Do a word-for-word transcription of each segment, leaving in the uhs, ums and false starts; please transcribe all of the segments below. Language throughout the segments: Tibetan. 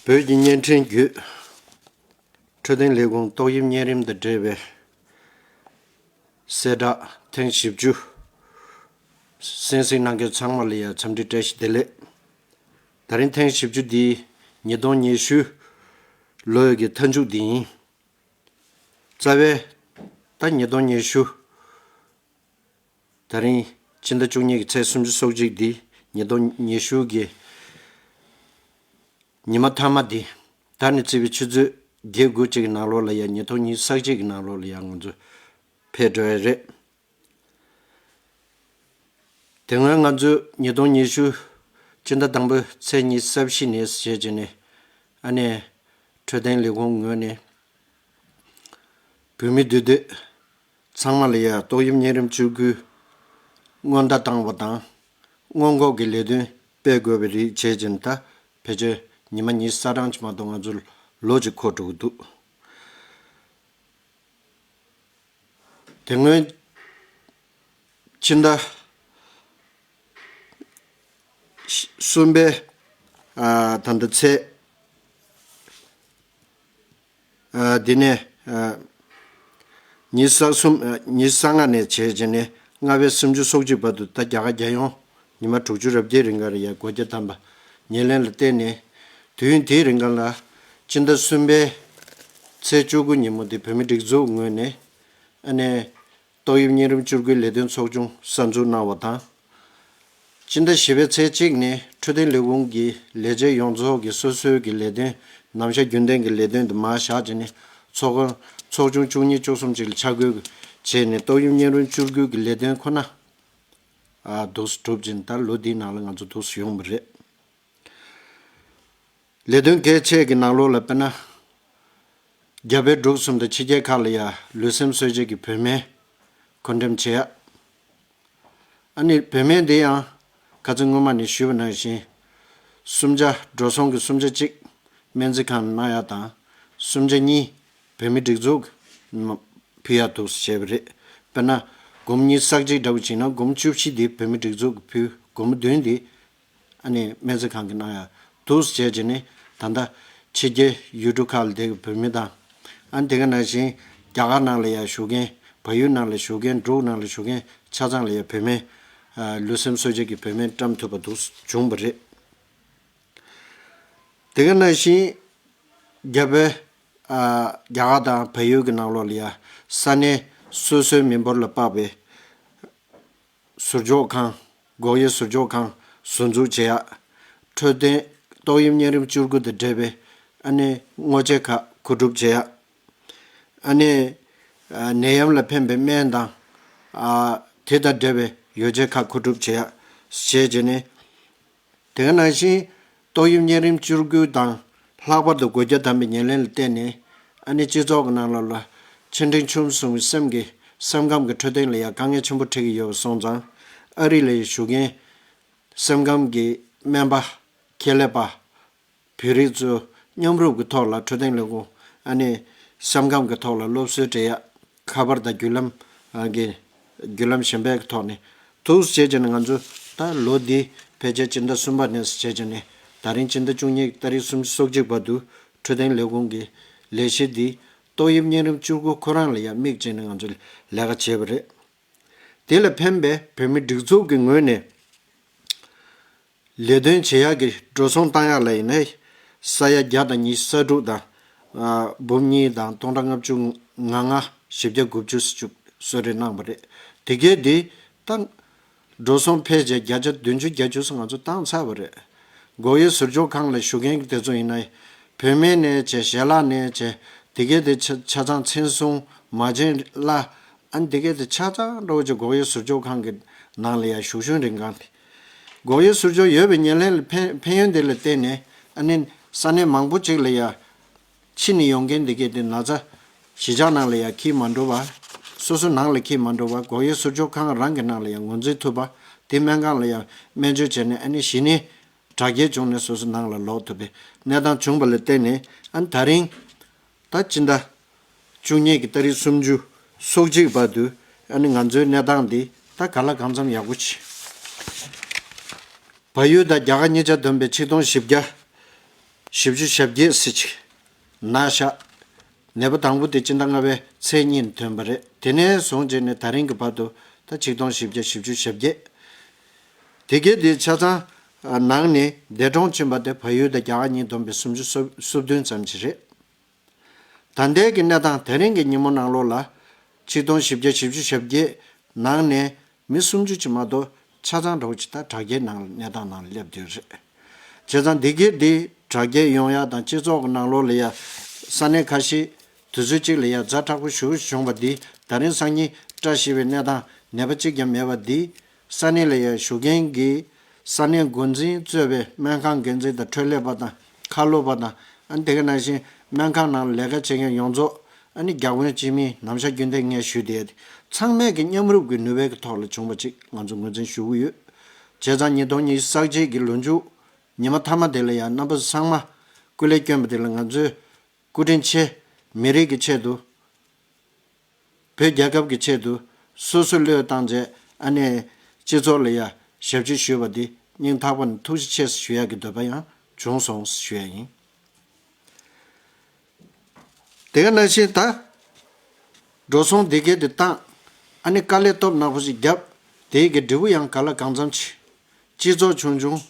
བོད་ཀྱི་བརྙན་འཕྲིན་བརྒྱུད་འཕྲོད་བསྟེན་ལས་ཁུངས་ཏོག་དབྱིབས་གཉན་རིམས་དང་འབྲེལ་བའི་གསལ་བསྒྲགས་ཐེངས་བཞི་བཅུ་གསན་གཟིགས་གནང་མཁན་ཚང་མ་ལ་ཡང་འཚམས་འདྲི་བཀྲ་ཤིས་བདེ་ལེགས། ད་རིང་ཐེངས་བཞི་བཅུ་འདི་ཉིས་སྟོང་ཉི་ཤུ་ལོའི་གི་མཐའ་མཇུག་འདི་ཡིན། རྩ་བའི་ད་ཉིས་སྟོང་ཉི་ཤུ་ད་རིང་སྤྱི་ཟླ་བཅུ་གཉིས་ཀྱི་ཚེས་སུམ་ཅུ་སོ་གཅིག་འདི་ཉིས་སྟོང་ཉི་ཤུ་གི་ཉི་མ་མཐའ་མ་འདི་ད་ནས་བརྩིས་པའི་ཆུ་ཚོད་བརྒྱད་དགུ་གཅིག་གི་ནང་ལོགས་ལ་ཡང་ཉིས་སྟོང་ཉི་ཤུ་རྩ་གཅིག་གི་ནང་ལོགས་ལ་ཡང་ང་ཚོ་ཕེབས་འགྲོ་ཡ་རེད། དེ་སྔོན་ང་ཚོས་ཉིས་སྟོང་ཉི་ཤུ་སྤྱི་ཟླ་དང་པོའི་ཚེས་ཉི་ཤུ་རྩ་བཞི་ནས་བྱས་བྱས་ནས་ཨ་ནེ་འཕྲོད་བསྟེན་ལས་ཁུངས་ངོས་ནས་བོད་མི་འདུས་སྡོད་ཚང་མ་ལ་ཡང་ཏོག་དབྱིབས་གཉན་རིམས་བཅོས་སྐུལ་སྔོན་བརྡ་བཏང་བ་དང་སྔོན་འགོག་གི་ལས་དོན་སྤེལ་དགོས་པའི་རིགས་བྱས་བྱས་ནས་ད་ཕལ་ཆེར་ཉི་མ་ཉི་ཤུ་རྩ་གྲངས་ཅིག་མ་གཏོགས་ང་ཚོ་ལོ་གཅིག་འཁོར་འགྲོ་གི་འདུག་དེ་སྔོན་ཕྱི་ཟླ་གསུམ་པའི་ཨ་ད་ལྟ་ཚེས་ཨ་འདི་ནས་ཨ་ཉི་ཤུ་རྩ་གསུམ་ཨ་ཉི་ཤུ་རྩ་ལྔ་ནས་བྱས་བྱས་ནས་ལྔ་པའི་སུམ་ཅུ་སོ་གཅིག་བར་དུ་ད་རྒྱ་གར་རྒྱལ་ཡོངས་ཉི་མ་དྲུག་ཅུ་རེ་བརྒྱད་རིང་ག་རེ་ཡ་སྒོ་རྒྱ་བསྡམས་པ་ཉེར་ལེན་ལ་བརྟེན་ནས་དུས་ཡུན་དེའི་རིང་ག་ལ་སྤྱི་ཟླ་གསུམ་པའི་ཚེས་བཅུ་དགུ་ཉིན་མོ་དེ་བོད་མི་སྒྲིག་འཛུགས་ངོས་ནས་ཨ་ནེ་ཏོག་དབྱིབས་གཉན་རིམས་བཅོས་སྐུལ་ལས་དོན་ཚོགས་ཆུང་གསར་འཛུགས་གནང་བ་དང་། སྤྱི་ཟླ་བཞི་པའི་ཚེས་གཅིག་ནས་འཕྲོད་བསྟེན་ལས་ཁུངས་ཀྱི་ལས་བྱེད་ཡོངས་རྫོགས་ཀྱིས་སོ་སོའི་གི་ལས་དོན་ནམ་ཞག་རྒྱུན་ལྡན་གྱི་ལས་དོན་དུ་མར་བཞག་བྱས་ནས་ཚོགས་ཁང་ཚོགས་ཆུང་བཅུ་གཉིས་བཅུ་གསུམ་ཅིག་ལ་ཆ་བགོས་བྱས་ནས་ཏོག་དབྱིབས་གཉན་རིམས་བཅོས་སྐུལ་གྱི་ལས་དོན་ཁོ་ན་ཨ་འདུག་སེ་གྲུབ་ཅིང་ད་ལོ་འདིའི་ནང་ལ་ང་ཚོ་འདུག་སེ་ཡོང་བ་རེད། ལས་དོན་གལ་ཆེ་གི་ནང་ལོགས་ལ་དཔེར་ན། རྒྱ་བལ་འབྲུག་གསུམ་དང་ཕྱི་རྒྱལ་ཁག་ལ་ཡང་ལུས་སེམས་གསོ་བྱེད་ཀྱི་བོད་སྨན་མཁོ་འགྲེམས་བྱེད་ཡ། ཨ་ནི་བོད་སྨན་འདི་ཡང་ཁ་སང་སྔོན་མ་ནས་ཞུས་པ་ནང་བཞིན། གསུམ་ཆ་འགྲོ་སོང་གི་གསུམ་ཆ་གཅིག་སྨན་རྩིས་ཁང་གནང་ཡ་དང་། གསུམ་ཆ་གཉིས་བོད་མི་སྒྲིག་འཛུགས་ཕུལ་ཡ་འདུག་སེ་བྱས་པ་རེད། དཔེར་ན། སྒོར་མོ་ཉི་ཤུ་རྩ་གཅིག་འདྲ་བོ་བྱས་ན་སྒོར་མོ་བཅུ་བཞི་འདི་བོད་མི་སྒྲིག་འཛུགས་ཀྱིས་ཕུལ། སྒོར་མོ་བདུན་འདི་ཨ་ནི་སྨན་རྩིས་ཁང་གིས་གནང་ཡ་འདུག་སེ་བྱས་བྱས་ནས་ད་ལྟ་ཕྱི་རྒྱལ་ཡུལ་གྲུ་ཁག་ལ་བསྡད་པའི་བོད་མི་དང་། ཨ་ནི་དེ་ག་ནང་བཞིན་རྒྱ་གར་ནང་ལ་ཡང་བཞུགས་མཁན། བལ་ཡུལ་ནང་ལ་བཞུགས་མཁན། འབྲུག་ནང་ལ་བཞུགས་མཁན་ཆ་ཚང་ལ་ཡང་བོད་སྨན་ཨ་ལུས་སེམས་གསོ་བྱེད་ཀྱི་བོད་སྨན་བཀྲམ་ཐུབ་པ་འདུག་བྱུང་བ་རེད། དེ་ག་ནང་བཞིན་རྒྱ་བལ་ཨ་རྒྱ་གར་དང་བལ་ཡུལ་གྱི་ནང་ལོགས་ལ་ཡང་ས་གནས་སོ་སོའི་མི་འབོར་ལ་དཔག་པའི་ཟུར་འཇོག་ཁང་། འགོག་དབྱེ་ཟུར་འཇོག་ཁང་ཟུར་འཛུགས་བྱེད་ཡ། འཕྲོད་བསྟེན་ཏོག་དབྱིབས་གཉན་རིམས་བཅོས་སྐུལ་དང་འབྲེལ་བའི་ཨ་ནི་དངོས་ཆས་ཁག་མཁོ་སྒྲུབ་བྱེད་ཡ། ཨ་ནི་ཨ་ནད་ཡམས་ལ་ཕན་པའི་སྨན་དང་ཨ་དེ་དང་འབྲེལ་བའི་ཡོ་བྱད་ཁག་མཁོ་སྒྲུབ་བྱེད་ཡ་བྱས་བྱས་ནས། དེ་ག་ནང་བཞིན་ཏོག་དབྱིབས་གཉན་རིམས་བཅོས་སྐུལ་དང་ལྷག་པར་དུ་སྒོ་རྒྱ་བསྡམས་པའི་ཉེར་ལེན་ལ་བརྟེན་ནས་ཨ་ནི་སྤྱི་ཚོགས་ཀྱི་ནང་ལོགས་ལ་ཆེ་འབྲིང་ཆུང་གསུམ་གྱི་སེམས་ཀྱི་སེམས་ཁམས་ཀྱི་འཕྲོད་བསྟེན་ལ་ཡང་དཀའ་ངལ་ཆེན་པོ་འཕྲད་ཀྱི་ཡོད་པ་སོང་ཙང་། ཨ་རི་ལ་བཞུགས་མཁན་སེམས་ཁམས་ཀྱི་སྨན་པ། ཁྱད་ལས་པ། བོད་རིགས་ཚོ་མཉམ་རུབ་ཀྱི་ཐོག་ལ་འཕྲོད་བསྟེན་ལས་ཁུངས་ཨ་ནི་སེམས་ཁམས་ཀྱི་ཐོག་ལ་སློབ་གསོའི་སྤྲད་ཡ། ཁ་པར་དང་བརྒྱུད་ལམ་ཨ་གི་བརྒྱུད་ལམ་གཞན་པའི་ཐོག་ནས་འདུག་སེ་བྱས་བྱས་ནས་ང་ཚོ་ད་ལོ་འདི་ཕལ་ཆེར་སྤྱི་ཟླ་གསུམ་པ་ནས་བྱས་བྱས་ནས་ད་རིང་སྤྱི་ཟླ་བཅུ་གཉིས་ཏ་རིག་སུམ་ཅུ་སོ་གཅིག་བར་དུ་འཕྲོད་བསྟེན་ལས་ཁུངས་ཀྱི་ལས་གཞི་འདི་ཏོག་དབྱིབས་གཉན་རིམས་བཅོས་སྐུལ་ཁོ་རང་ལ་ཡང་དམིགས་བྱས་ནས་ང་ཚོས་ལས་ཀ་བྱས་པ་རེད། དེ་ལ་ཕན་པའི་བོད་མི་སྒྲིག་འཛུགས་ཀྱི་ངོས་ནས། ལས་དོན་བྱེད་ཡག་གི་འགྲོ་སོང་བཏང་ཡག་ལ་ཡིན་ན། ས་ཡ་བརྒྱ་དང་ཉི་ཤུ་རྩ་དྲུག་དང་། ཨ་འབུམ་གཉིས་དང་སྟོང་ཕྲག་ལྔ་བཅུ་ང་ལྔ་བཞི་བརྒྱ་དགུ་བཅུ་ཙམ་གསོལ་རས་གནང་བ་རེད། དེ་གས་དེ་ད་འགྲོ་སོང་ཕལ་ཆེར་བརྒྱ་ཆ་བདུན་ཅུ་བརྒྱད་ཅུ་ཙམ་ང་ཚོ་བཏང་ཚར་བ་རེད། འགོག་དབྱེ་ཟུར་འཇོག་ཁང་ལ་བཞུགས་མཁན་གྱི་དེ་ཚོ་ཡིན་ན། བོད་སྨན་ནས་བྱས། ཞལ་ལག་ནས་བྱས། དེ་གས་དེ་ཆ་ཆ་ཚང་ཚན་སྲུང་མ་བྱིན་ལ། ཨ་ནི་དེ་གས་དེ་ཆ་ཚང་འགྲོ་བྱས་འགོག་དབྱེ་ཟུར་འཇོག་ཁང་གི་ནང་ལ་ཡང་བཞུགས་གཞུང་རིང་གང་དེ། འགོག་དབྱེ་ཟུར་འཇོག་ཡོད་པའི་ཉེར་ལེན་ལ་ཕན་ཕན་ཡོན་དེ་ལ་བརྟེན་ནས་ཨ་ནི་ས་གནས་མང་པོ་ཅིག་ལ་ཡང་ཕྱི་ནས་ཡོང་མཁན་དེ་གས་དེ་ན་ཚ་གཞིས་ཆགས་ནང་ལ་ཡང་འཁྱེར་མ་འགྲོ་བ། སོ་སོ་ནང་ལ་འཁྱེར་མ་འགྲོ་བ། འགོག་དབྱེ་ཟུར་འཇོག་ཁང་རང་གི་ནང་ལ་ཡང་ངོས་འཛིན་ཐུབ་པ། དེ་སྨན་ཁང་ལ་ཡང་སྨན་བཅོས་བྱས་ནས་ཨ་ནི་གཞི་ནས་དྲག་སྐྱེད་བྱུང་ནས་སོ་སོ་ནང་ལ་ལོག་ཐུབ་པའི་གནས་སྟངས་བྱུང་བ་ལ་བརྟེན་ནས་ཨ་ནི་ད་རིང་། ད་སྤྱི་ཟླ་བཅུ་གཉིས་ཀྱི་ཏ་རིག་སུམ་ཅུ་སོ་གཅིག་བར་དུ་ཨ་ནི་ང་ཚོའི་གནས་སྟངས་འདི་ད་ག་ལ་གང་འཚམ་ཡག་པོ་བྱས། བལ་ཡུལ་དང་རྒྱ་གར་གཉིས་ཆ་བསྡོམས་པའི་ཆིག་སྟོང་བཞི་བརྒྱ་ བཞི་བཅུ་ཞེ་བརྒྱད་ཟེར་ཅིག་ན་ཤག་ནད་པ་དང་པོ་དེ་སྤྱི་ཟླ་ལྔ་པའི་ཚེས་གཉིས་ནས་ཐོན་པ་རེད། དེ་ནས་བཟུང་བྱས་ནས་ད་རིང་གི་བར་དུ་ད་ཆིག་སྟོང་བཞི་བརྒྱ་བཞི་བཅུ་ཞེ་བརྒྱད། དེ་གའི་དེ་ཆ་ཚང་ནང་ནས་འདས་གྲོངས་ཕྱིན་པ་དེ་བལ་ཡུལ་དང་རྒྱ་གར་གཉིས་བསྡོམས་པའི་སུམ་ཅུ་སོ་སོ་བདུན་ཙམ་ཞིག་རེད། ད་ལྟའི་གི་གནས་སྟངས་དེ་རིང་གི་ཉིན་མོ་ནང་ལོགས་ལ་ཆིག་སྟོང་བཞི་བརྒྱ་བཞི་བཅུ་ཞེ་བརྒྱད་ནང་ནས་མི་སུམ་ཅུ་ཅིག་མ་གཏོགས་ཆ་ཚང་འདྲ་བོ་ཅིག་ད་དྲག་སྐྱེད་ནང་གནས་སྟངས་ནང་སླེབས་བསྡད་རེད། བྱས་ཙང་འདི་གའི་འདི་དྲག་སྐྱེད་ཡོང་ཡ་དང་སྤྱི་ཚོགས་ཀྱི་ནང་ལོགས་ལ་ཡ་ས་གནས་ཁ་ཤས་དུས་ཚོད་གཅིག་ལ་ཡ་ཛ་དྲག་པོ་ཞེ་པོ་བྱུང་བ་འདི་ད་རིང་སང་ཉིན་བཀྲ་ཤིས་པའི་གནས་སྟངས་ནད་པ་གཅིག་ཀྱང་མེད་པ་འདི། ས་གནས་ལ་ཡང་བཞུགས་མཁན་གྱི་ས་གནས་འགོ་འཛིན་གཙོས་པའི་སྨན་ཁང་འགན་འཛིན་དང་འཕྲོད་ལས་པ་དང་ཁ་ལོ་པ་དང་། ཨ་ནི་དེ་ག་ནང་བཞིན་སྨན་ཁང་ནང་ལས་ཀ་བྱེད་མཁན་ཡོངས་རྫོགས། ཨ་ནི་རྒྱ་དཔོན་སྤྱི་མི་ནམ་ཞག་རྒྱུན་ལྡན་ངས་ཞུས་བསྡད་དེ་ཚང་མས་ཀྱི་མཉམ་རུབ་ཀྱི་ནུས་པའི་གི་ཐོག་ལ་བྱུང་བ་ཅིག་ང་ཚོ་ངོས་འཛིན་ཞུ་གི་ཡོད། བྱས་ཙང་ཉིས་སྟོང་ཉི་ཤུ་རྩ་གཅིག་གི་ལོ་མཇུག་ཉི་མ་མཐའ་མ་དེ་ལ་ཡང་རྣམ་པ་ཚང་མ་སྐུ་ལས་བསྐྱོན་པ་དེ་ལ་ང་ཚོས་སྐུ་དྲིན་ཆེ། མི་རིགས་ཀྱི་ཆེད་དུ། བོད་རྒྱལ་ཁབ་ཀྱི་ཆེད་དུ་སོ་སོ་བློས་བཏང་བྱས་ཨ་ནེ་སྤྱི་ཚོགས་ལ་ཡ་ཞབས་ཕྱི་ཞུས་པ་འདི་སྙིང་ཐག་པ་ནས་ཐུགས་རྗེ་ཆེ་ཞུ་ཡ་གི་འདོད་པ་ཡང་བྱུང་སོང་ཞུ་ཡ་ཡིན། དེ་ག་ནང་བཞིན་ད་འགྲོ་སོང་འདི་གའི་དེ་བཏང་ཨ་ནེ་དཀའ་ལས་སྟོབས་ནག་པོ་ཞིག་བརྒྱབ། དེའི་གི་འབྲས་བུ་ཡང་ག་ལ་གང་འཚམ་ཅིག་སྤྱི་ཚོགས་ཆུང་ཆུང་།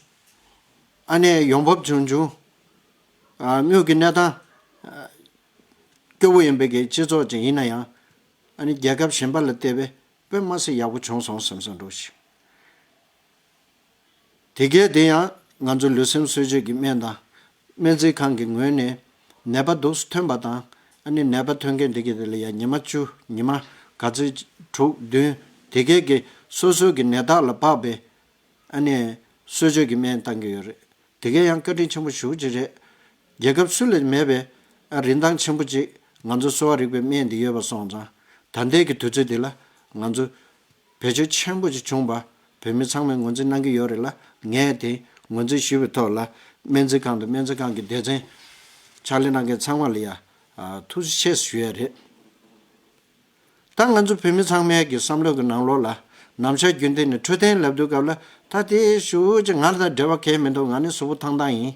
ཨ་ནེ་ཡོང་འབབ་ཆུང་ཆུང་། ཨ་དངུལ་གྱི་གནས་སྟངས་ཨ་སྐྱོ་བོ་ཡིན་པའི་གི་སྤྱི་ཚོགས་ཅིག་ཡིན་ན་ཡང་། ཨ་ནི་རྒྱལ་ཁབ་གཞན་པ་ལ་བལྟས་པས་དཔེ་མ་སྲིད་ཡག་པོ་བྱུང་སོང་བསམ་བསམ་འགྲོ་ཞིག་དེ་གས་དེ་ཡང་ང་ཚོ་ལུས་སེམས་གསོ་བཅོས་ཀྱི་སྨན་དང་། སྨན་རྩིས་ཁང་གི་ངོས་ནས་ནད་པ་འདུག་སེ་ཐོན་པ་དང་། ཨ་ནི་ནད་པ་ཐོན་མཁན་དེ་གས་དེ་ལ་ཡང་ཉི་མ་བཅུ་ཉི་མ་ག་ཚོད་དྲུག་བདུན་དེ་གས་ཀྱི་སོ་སོའི་གི་ནད་རྟགས་ལ་དཔག་པའི་ཨ་ནི་གསོ་བཅོས་ཀྱི་སྨན་བཏང་གི་ཡོད་རེད། དེ་གས་ཡང་བཀའ་དྲིན་ཆེན་པོ་ཞེ་པོ་ཅིག་རེད། རྒྱལ་ཁབ་སུ་ལ་མེད་པའི་ཨ་རིན་ཐང་ཆེན་པོ་ཅིག་ང་ཚོ་གསོ་བ་རིག་པའི་སྨན་འདི་ཡོད་པ་སོང་ཙང་། ད་ལྟའི་གི་དུས་ཚོད་འདི་ལ་ང་ཚོ་བེད་སྤྱོད་ཆེན་པོ་ཅིག་བྱུང་བ། བོད་མི་ཚང་མས་ངོས་འཛིན་གནང་གི་ཡོད་རེད་ལ། ངས་དེ་ངོས་འཛིན་ཞུས་པའི་ཐོག་ལ་སྨན་རྩིས་ཁང་དང་སྨན་རྩིས་ཁང་གི་སྡེ་ཚན་ཕྱག་ལས་གནང་མཁན་ཚང་མ་ལ་ཡ་ཨ་ཐུགས་རྗེ་ཆེ་ཞུ་ཡ་རེད། ད་ང་ཚོ་བོད་མི་ཚང་མའི་གི་བསམ་བློ་གི་ནང་ལོགས་ལ་ནམ་ཞག་རྒྱུན་ལྡན་ནས་འཕྲོད་བསྟེན་ལབ་དུས་སྐབས་ལ་ད་དེ་ཞུ་ཅིག་ང་ལ་ད་འབྲེལ་བ་གང་ཡང་མི་འདུག་ང་ནི་གཟུགས་པོ་ཐང་ཐང་ཡིན།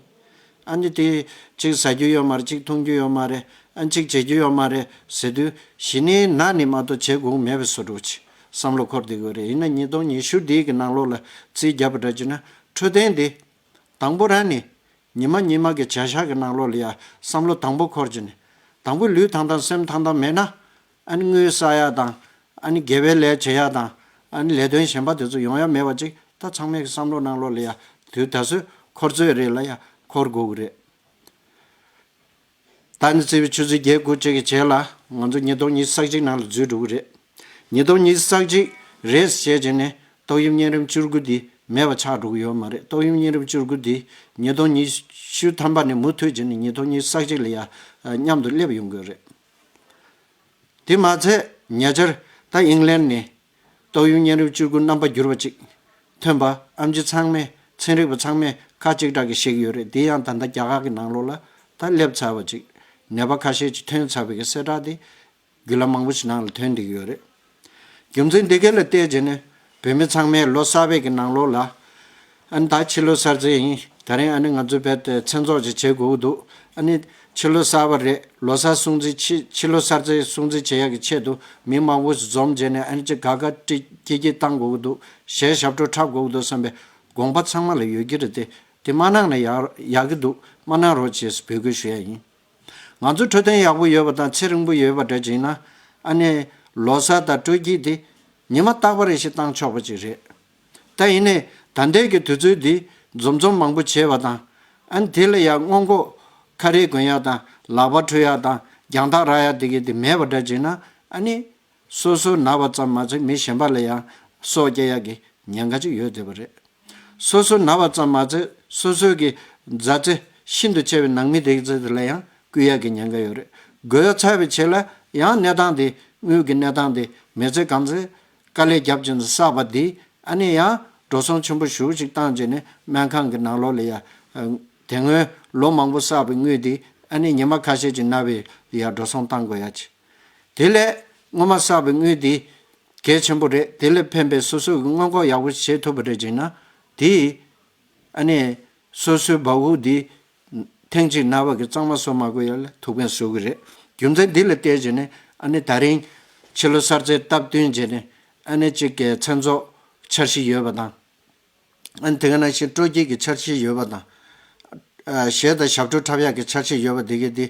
ཨ་ནི་དེ་གཅིག་ཟ་རྒྱུ་ཡོད་མ་རེད། གཅིག་འཐུང་རྒྱུ་ཡོད་མ་རེད། ཨ་ནི་གཅིག་བྱེད་རྒྱུ་ཡོད་མ་རེད་ཟེར་དུས་གཞི་ནས་ན་ནི་མ་གཏོགས་བྱེད་དགོས་མེད་པའི་བཟོ་འདྲ་ཅིག་བསམ་བློ་འཁོར་བསྡད་ཡོད་རེད། ཡིན་ན་ཉིས་སྟོང་ཉི་ཤུ་འདིའི་གི་ནང་ལོགས་ལ་རྩིས་བརྒྱབ་པ་འདྲ་བྱས་ན་འཕྲོད་བསྟེན་དེ་དང་པོ་རང་ནས་ཉི་མ་ཉི་མ་གི་བྱ་གཞག་གི་ནང་ལོགས་ལ་ཡ་བསམ་བློ་དང་པོ་འཁོར་བྱས་ནས། དང་པོ་ལུས་ཐང་ཐང་སེམས་ཐང་ཐང་མེད་ན། ཨ་ནི་དངུལ་བསགས་ཡ་དང་། ཨ་ནི་དགེ་བའི་ལས་བྱེད་ཡ་དང་། ཨ་ནི་ལས་དོན་གཞན་པ་དེ་ཚོ་ཡོང་ཡ་མེད་པ་ཅིག་ད་ཚང་མའི་གི་བསམ་བློ་ནང་ལོགས་ལ་ཡ་དུས་ད་གཟོད་འཁོར་ཚོད་རེད་ལ་ཡ་འཁོར་དགོས་གི་རེད། ད་ནི་རྩིས་པའི་ཆུ་ཚོད་བརྒྱད་དགུ་བཅས་ཀྱི་རྗེས་ལ་ང་ཚོ་ཉིས་སྟོང་ཉི་ཤུ་རྩ་གཅིག་ནང་ལ་འཛུལ་འགྲོ་གི་རེད། ཉིས་སྟོང་ཉི་ཤུ་རྩ་གཅིག་རེད་ཟེར་བྱས་ནས་ཏོག་དབྱིབས་གཉན་རིམས་བཅུ་དགུ་འདི་མེད་པ་ཆགས་འགྲོ་གི་ཡོད་མ་རེད། ཏོག་དབྱིབས་གཉན་རིམས་བཅུ་དགུ་འདི་ཉིས་སྟོང་ཉི་ཤུ་ཐམ་པ་ནས་མུ་མཐུད་བྱས་ནས་ཉིས་སྟོང་ཉི་ཤུ་རྩ་གཅིག་ལ་ཡ་མཉམ་དུ་སླེབས་ཡོང་གི་རེད། དེ་མ་ཚད་ཉེ་ཆར་ད་ཨིང་ལན་ནས་ཏོག་དབྱིབས་གཉན་རིམས་བཅུ་དགུ་རྣམ་པ་འགྱུར་བ་ཅིག་ཐོན་པ་ཨེམ་ཆི་ཚང་མས་ཚན་རིག་པ་ཚང་མས་ཁ་གཅིག་གྲགས་ཀྱིས་བཤད་ཀྱི་ཡོད་རེད། དེ་ཡང་ད་ལྟ་རྒྱ་གར་གྱི་ནང་ལོགས་ལ་ད་སླེབས་ཚར་བ་ཅིག་ནད་པ་ཁ་ཤས་ཅིག་ཐོན་ཚར་བའི་གི་གསལ་བསྒྲགས་དེ་བརྒྱུད་ལམ་མང་པོ་ཞིག་ནང་ལ་ཐོན་བསྡད་ཀྱི་ཡོད་རེད། རྒྱུ་མཚན་འདི་ག་ལ་བལྟས་བྱས་ནས་བོད་མི་ཚང་མས་ལོ་གསར་པའི་གི་ནང་ལོགས་ལ། ཨ་ནི་ད་ཕྱི་ལོ་གསར་ཚེས་ཡིན། ད་རིང་ཨ་ནི་ང་ཚོ་བོད་དེ་མཚན་ཚོགས་ཅིག་བྱེད་དགོས་ཀྱི་འདུག་ཨ་ནི་ཕྱི་ལོ་གསར་པ་རེད། ལོ་གསར་སྲུང་བརྩི་ཕྱི་ཕྱི་ལོ་གསར་ཚེས་སྲུང་བརྩི་བྱེད་ཡག་གི་ཆེད་དུ་མི་མང་པོ་ཞིག་འཛོམས་བྱས་ནས་ཨ་ནི་ཅིག་དགའ་དགའ་སྐྱིད་སྐྱིད་བཏང་དགོས་ཀྱི་འདུག་གཞས་ཞབས་བྲོ་འཁྲབ་དགོས་ཀྱི་འདུག་བསམ་པའི་དགོངས་པ་ཚང་མ་ལ་ཡོད་ཀྱི་རེད་དེ། དེ་མ་གནང་ན་ཡག་ཡག་གི་འདུག་མ་གནང་རོགས་བྱེད་ཟེར་འབོད་སྐུལ་ཞུ་ཡ་ཡིན། ང་ཚོ་འཕྲོད་བསྟེན་ཡག་པོ་ཡོད་པ་དང་ཚེ་རིང་པོ་ཡོད་པ་འདྲ་ཅིག་ཡིན་ན། ཨ་ནི་ལོ་གསར་དང་སྤྲོ་སྐྱིད་དེ་ཉི་མ་རྟག་པ་རེ་ཞིག་བཏང་ཆོག་པ་ཅིག་རེད། ད་ཡིན་ནའི་ད་ལྟའི་གི་དུས་ཚོད་འདི་འཛོམས་འཛོམས་མང་པོ་བྱས་པ་དང་། ཨ་ནི་དེ་ལ་ཡང་སྔོན་འགོག་ཁ་རས་གོན་ཡ་དང་ལག་པ་འཁྲུ་ཡ་དང་རྒྱང་ཐག་རག་ཡ་དེ་གི་དེ་མེད་པ་འདྲ་ཅིག་ན། ཨ་ནི་སོ་སོ་ན་བ་ཙམ་མ་ཚད་མི་གཞན་པ་ལ་ཡང་སྲོག་སྐྱེལ་ཡ་གི་ཉེན་ཁ་ཅིག་ཡོད་བསྡད་པ་རེད། སོ་སོ་ན་བ་ཙམ་མ་ཚད་སོ་སོའི་གི་མཛའ་བརྩེ་ཤིན་ཏུ་ཆེ་བའི་ནང་མི་དེ་ཚོ་དེ་ལ་ཡང་བསྐུལ་ཡག་གི་ཉེན་ཁ་ཡོད་རེད། དགོས་ཡ་ཚར་བའི་རྗེས་ལ་ཡང་གནས་སྟངས་དེ་དངུལ་གྱི་གནས་སྟངས་དེ་མི་ཚེ་གང་ཚེ་དཀའ་ལས་བརྒྱབ་ཅིང་བསགས་པ་འདི་ཨ་ནི་ཡང་འགྲོ་སོང་ཆེན་པོ་ཞེ་པོ་ཅིག་བཏང་བྱས་ནས་སྨན་ཁང་གི་ནང་ལོགས་ལ་ཡ། དེ་སྔོན་ལོ་མང་པོ་བསགས་པའི་དངུལ་འདི་ཨ་ནི་ཉི་མ་ཁ་ཤས་ཅིག་ན་བའི་ཡ་འགྲོ་སོང་བཏང་དགོས་ཡ་ཅིག་དེ་ལས་སྔོན་མ་བསགས་པའི་དངུལ་འདི་གལ་ཆེན་པོ་རེད། དེ་ལས་ཕན་པའི་སོ་སོ་གི་སྔོན་འགོག་ཡག་པོ་བྱེད་ཐུབ་པ་རེད་ཅེ་ན། དེ་ཨ་ནི་སོ་སོའི་སྦ་ཁུག་འདི་དེ་ ཐེངས་གཅིག་ན་བ་གི་གཙང་མ་བཟོ་མ་དགོས་ཡ་ལ་ཐུག་ཕན་གསོས་གི་རེད། རྒྱུ་མཚན་འདི་ལ་བལྟས་བྱས་ནས་ཨ་ནི་ད་རིང་ཕྱི་ལོ་གསར་ཚེས་སྟབས་བསྟུན་བྱས་ནས་ཨ་ནི་གཅིག་གི་མཚན་ཚོགས་འཆར་གཞི་ཡོད་པ་དང་། ཨ་ནི་དེ་ག་ནང་བཞིན་སྤྲོ་སྐྱིད་ཀྱི་འཆར་གཞི་ཡོད་པ་དང་། ཨ་གཞས་དང་ཞབས་བྲོ་འཁྲབ་ཡག་གི་འཆར་གཞི་ཡོད་པ་དེ་གས་དེ་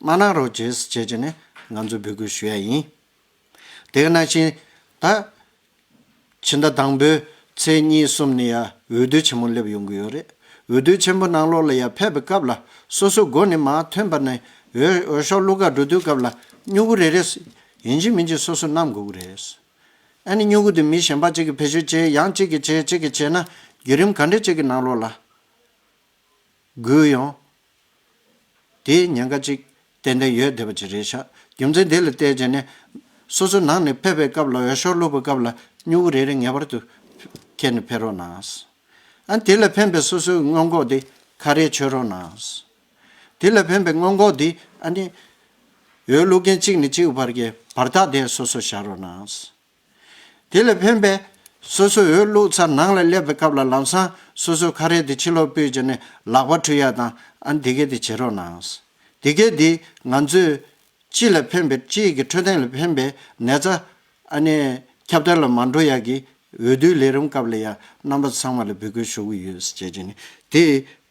མ་གནང་རོགས་བྱེད་ཟེར་བྱས་བྱས་ནས་ང་ཚོ་འབོད་སྐུལ་ཞུ་ཡ་ཡིན། དེ་ག་ནང་བཞིན་ད། ཕྱི་ཟླ་དང་པོའི་ཚེས་གཉིས་གསུམ་ནས་ཡ་འོས་བསྡུ་ཆེན་མོ་སླེབས་ཡོང་གི་ཡོད་རེད། འོས་བསྡུ་ཆེན་པོ་ནང་ལོགས་ལ་ཡ་ཕེབས་པའི་སྐབས་ལ་སོ་སོ་མགོ་ནས་མར་ཐོན་པ་ནས་འོས་འོས་ཤོག་བླུག་ག་འགྲོ་དུས་སྐབས་ལ་སྨྱུ་གུ་རེ་རེ་ཡིན་གཅིག་མིན་གཅིག་སོ་སོ་བསྣམས་དགོས་ཀྱི་རེད། ཨ་ནི་སྨྱུ་གུ་དེ་མི་གཞན་པ་གཅིག་གིས་བེད་སྤྱོད་བྱས། ཡང་གཅིག་གིས་བྱས། གཅིག་གིས་བྱས་ན་བརྒྱུད་རིམ་ག་འདྲ་གཅིག་གི་ནང་ལོགས་ལ་རྒུད་ཡོང་། དེའི་ཉེན་ཁ་ཅིག་ཏན་ཏན་ཡོད་བསྡད་པ་ཅིག་རེད་ཤག་རྒྱུ་མཚན་དེ་ལ་བལྟས་བྱས་ནས་སོ་སོ་ནང་ནས་ཕེབས་པའི་སྐབས་ལ་འོས་ཤོག་བླུགས་པའི་སྐབས་ལ་སྨྱུ་གུ་རེ་རེ་ངེས་པར་དུ་འཁྱེར་ནས་ཕེབས་རོགས་གནང་། ཨ་དེ་ལ་ཕན་པའི་སོ་སོའི་སྔོན་འགོག་དེ་ཁ་རས་མཆོད་རོགས་གནང་། དེ་ལ་ཕན་པའི་སྔོན་འགོག་དེ་ཨ་ནི་འོས་བླུག་མཁན་གཅིག་ནས་གཅིག་བར་གྱི་བར་ཐག་དེ་སོ་སོ་བཞག་རོགས་གནང་། དེ་ལ་ཕན་པའི་སོ་སོ་འོས་བླུགས་ཚར་ནང་ལ་སླེབས་པའི་སྐབས་ལ་ལམ་སང་སོ་སོ་ཁ་རས་དེ་ཕྱི་ལོགས་ཕུད་བྱས་ནས་ལག་པ་འཁྲུ་ཡ་དང་ཨ་འདི་གས་དེ་བྱེད་རོགས་གནང་། འདི་གས་དེ་ང་ཚོས་སྤྱི་ལ་ཕན་པའི་སྤྱི་ཡི་གི་འཕྲོད་བསྟེན་ལ་ཕན་པའི་ནད་རྩ་ཨ་ནི་ཁྱབ་གདལ་ལ་མ་འགྲོ་ཡ་གི་འོས་བསྡུའི་ལས་རིམ་སྐབས་ལ་ཡ་རྣམ་པ་ཚང་མ་ལ་འབོད་སྐུལ་ཞུ་གི་ཡོད་ཟེར་བྱས་ནས་དེ་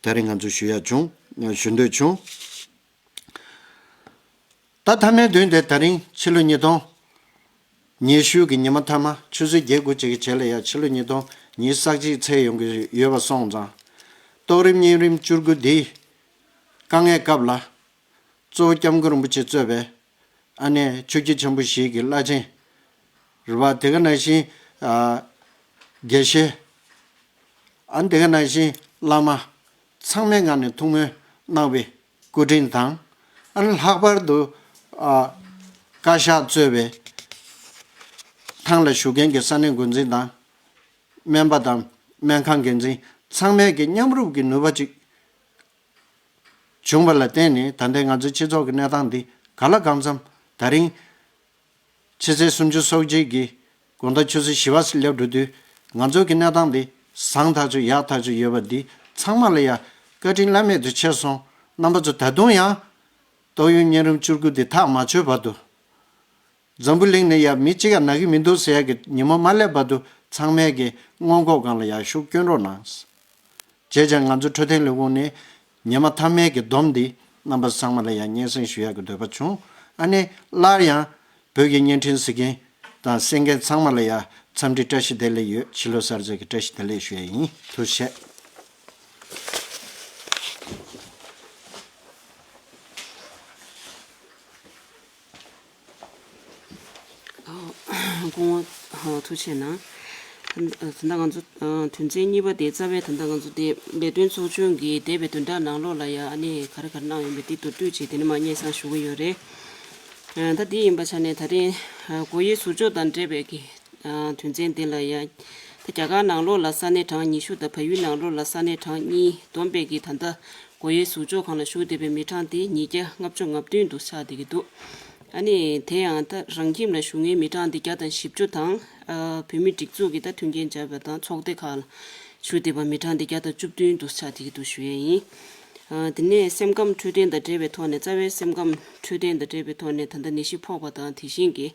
ད་རིང་ང་ཚོ་ཞུ་ཡ་བྱུང་། ཞུ་འདོད་བྱུང་། ད་མཐའ་མའི་དོན་དེ་ད་རིང་ཕྱི་ལོ་ཉིས་སྟོང་ཉི་ཤུ་གི་ཉི་མ་མཐའ་མ་ཆུ་ཚོད་བརྒྱད་དགུ་ཅིག་གི་རྗེས་ལ་ཡ་ཕྱི་ལོ་ཉིས་སྟོང་ཉི་ཤུ་རྩ་གཅིག་ཚེས་ཡོང་གི་ཡོད་པ་སོང་ཙང་། ཏོག་རིམ་གཉན་རིམས་བཅུ་དགུ་འདིའི་དཀའ་ངལ་སྐབས་ལ་གཙོ་བོ་སྐྱབས་མགོན་རིན་པོ་ཆེ་གཙོས་པའི་ཨ་ནེ་ཆོས་བརྒྱུད་ཆེན་པོ་བཞི་གི་བླ་ཆེན་རེད་བ། དེ་ག་ནང་བཞིན་ཨ་དགེ་བཤེས། ཨ་ནི་དེ་ག་ནང་བཞིན་བླ་མ་ཚང་མའི་ངང་ནས་ཐུགས་སྨོན་གནང་བའི་སྐུ་དྲིན་དང་། ཨ་ནི་ལྷག་པར་དུ་ཨ་བཀའ་ཤག་གཙོས་པའི་ཐང་ལ་བཞུགས་མཁན་གྱི་ས་གནས་འགོ་འཛིན་དང་། སྨན་པ་དང་སྨན་ཁང་འགན་འཛིན་ཚང་མས་ཀྱི་མཉམ་རུབ་ཀྱི་ནུས་པ་ཅིག་བྱུང་བ་ལ་བརྟེན་ནས་ད་ལྟའི་ང་ཚོའི་སྤྱི་ཚོགས་ཀྱི་གནས་སྟངས་འདི་ག་ལ་གང་འཚམ་ད་རིང་ཕྱི་ཚེས་སུམ་ཅུ་སོ་གཅིག་གི་དགོང་དག་ཆུ་ཚོད་བཞི་པ་སླེབས་འགྲོ་དུས་ང་ཚོའི་གི་གནས་སྟངས་འདི་བཟང་ཐག་ཆོད་ཡག་ཐག་ཆོད་ཡོད་པ་འདི་ཚང་མ་ལ་ཡ་བཀའ་དྲིན་བླ་མེད་དུ་ཆེ་སོང་། རྣམ་པ་ཚོ་ད་དུང་ཡང་ཏོག་དབྱིབས་གཉན་རིམས་བཅུ་དགུ་འདི་ཐག་མ་ཆོད་བར་དུ། འཛམ་བུ་གླིང་ནས་ཡ་མི་གཅིག་ཡང་ན་གི་མི་འདུག་ཟེར་ཡ་གི་ཉིན་མོ་མ་སླེབས་བར་དུ་ཚང་མས་ཀྱི་སྔོན་འགོག་སྒང་ལ་ཡ་ཤུགས་བསྐྱོན་རོགས་གནང་། བྱས་ཙང་ང་ཚོ་འཕྲོད་བསྟེན་ལས་ཁུངས་ནས་ཉི་མ་མཐའ་མའི་གི་སྡོམ་འདི་རྣམ་པ་ཚང་མ་ལ་ཡ་སྙན་སེང་ཞུ་ཡ་གི་འདོད་པ་བྱུང་། ཨ་ནི་སླར་ཡང་བོད་ཀྱི་བརྙན་འཕྲིན་གཟིགས་མཁན་དང་གསན་མཁན་ཚང་མ་ལ་ཡ་འཚམས་འདྲི་བཀྲ་ཤིས་བདེ་ལེགས་ཡོད། ཕྱི་ལོ་གསར་ཚེས་ཀྱི་བཀྲ་ཤིས་བདེ་ལེགས་ཞུ་ཡ་ཡིན། ཐུགས་རྗེ་ཆེ། སྐུ་ངོ་ཐུགས་རྗེ་གནང་། ད་ད་ལྟ་ང་ཚོ་དོན་ཚན་གཉིས་པ་དེ་རྩ་བའི་ད་ལྟ་ང་ཚོ་དེ་ལས་དོན་ཚོགས་ཆུང་གི་འདས་པའི་བདུན་ཕྲག་ནང་ལོགས་ལ་ཡ་ཨ་ནི་ག་རེ་ག་རེ་གནང་ཡོད་མེད་དེ་མདོར་བསྡུས་ཅིག་དེ་ནས་མར་སྙན་སེང་ཞུ་གི་ཡོད་རེད། ད་དེ་ཡིན་པ་ཆ་ནས་ད་རེས་སྒོ་དབྱེ་ཟུར་འཇོག་དང་འབྲེལ་བའི་གི་དོན་ཚན་དེ་ལ་ཡ། ད་རྒྱ་གར་ནང་ལོགས་ལ་ས་གནས་གྲངས་ཉི་ཤུ་དང་བལ་ཡུལ་ནང་ལོགས་ལ་ས་གནས་གྲངས་གཉིས་བསྡོམས་པའི་གི་ད་ལྟ་སྒོ་དབྱེ་ཟུར་འཇོག་ཁང་ལ་ཞུགས་བསྡད་པའི་མི་གྲངས་དེ་ཉིས་བརྒྱ་ལྔ་བཅུ་ང་བདུན་དུ་ཆགས་བསྡད་ཀྱི་འདུག་ཨ་ནི་དེ་ཡང་ད་རང་ཁྱིམ་ལ་བཞུགས་མཁན་མི་གྲངས་དེ་བརྒྱ་དང་བཞི་བཅུ་དང་། ཨ་བོད་མི་སྒྲིག་འཛུགས་ཀྱི་ད་མཐུན་རྐྱེན་སྦྱར་བ་དང་ཚོགས་སྡེ་ཁག་ལ་ཞུགས་བསྡད་པ་མི་གྲངས་དེ་བརྒྱ་དང་བཅུ་བདུན་དུ་ཆགས་བསྡད་ཀྱི་འདུག་ཞུ་ཡས་ཡིན། ཨ་དེ་ནས་སེམས་ཁམས་འཕྲོད་བསྟེན་དང་འབྲེལ་བའི་ཐོག་ནས་རྩ་བའི་སེམས་ཁམས་འཕྲོད་བསྟེན་དང་འབྲེལ་བའི་ཐོག་ནས་ད་ལྟ་ནད་གཞི་ཕོག་པ་དང་དེ་བཞིན་གྱི་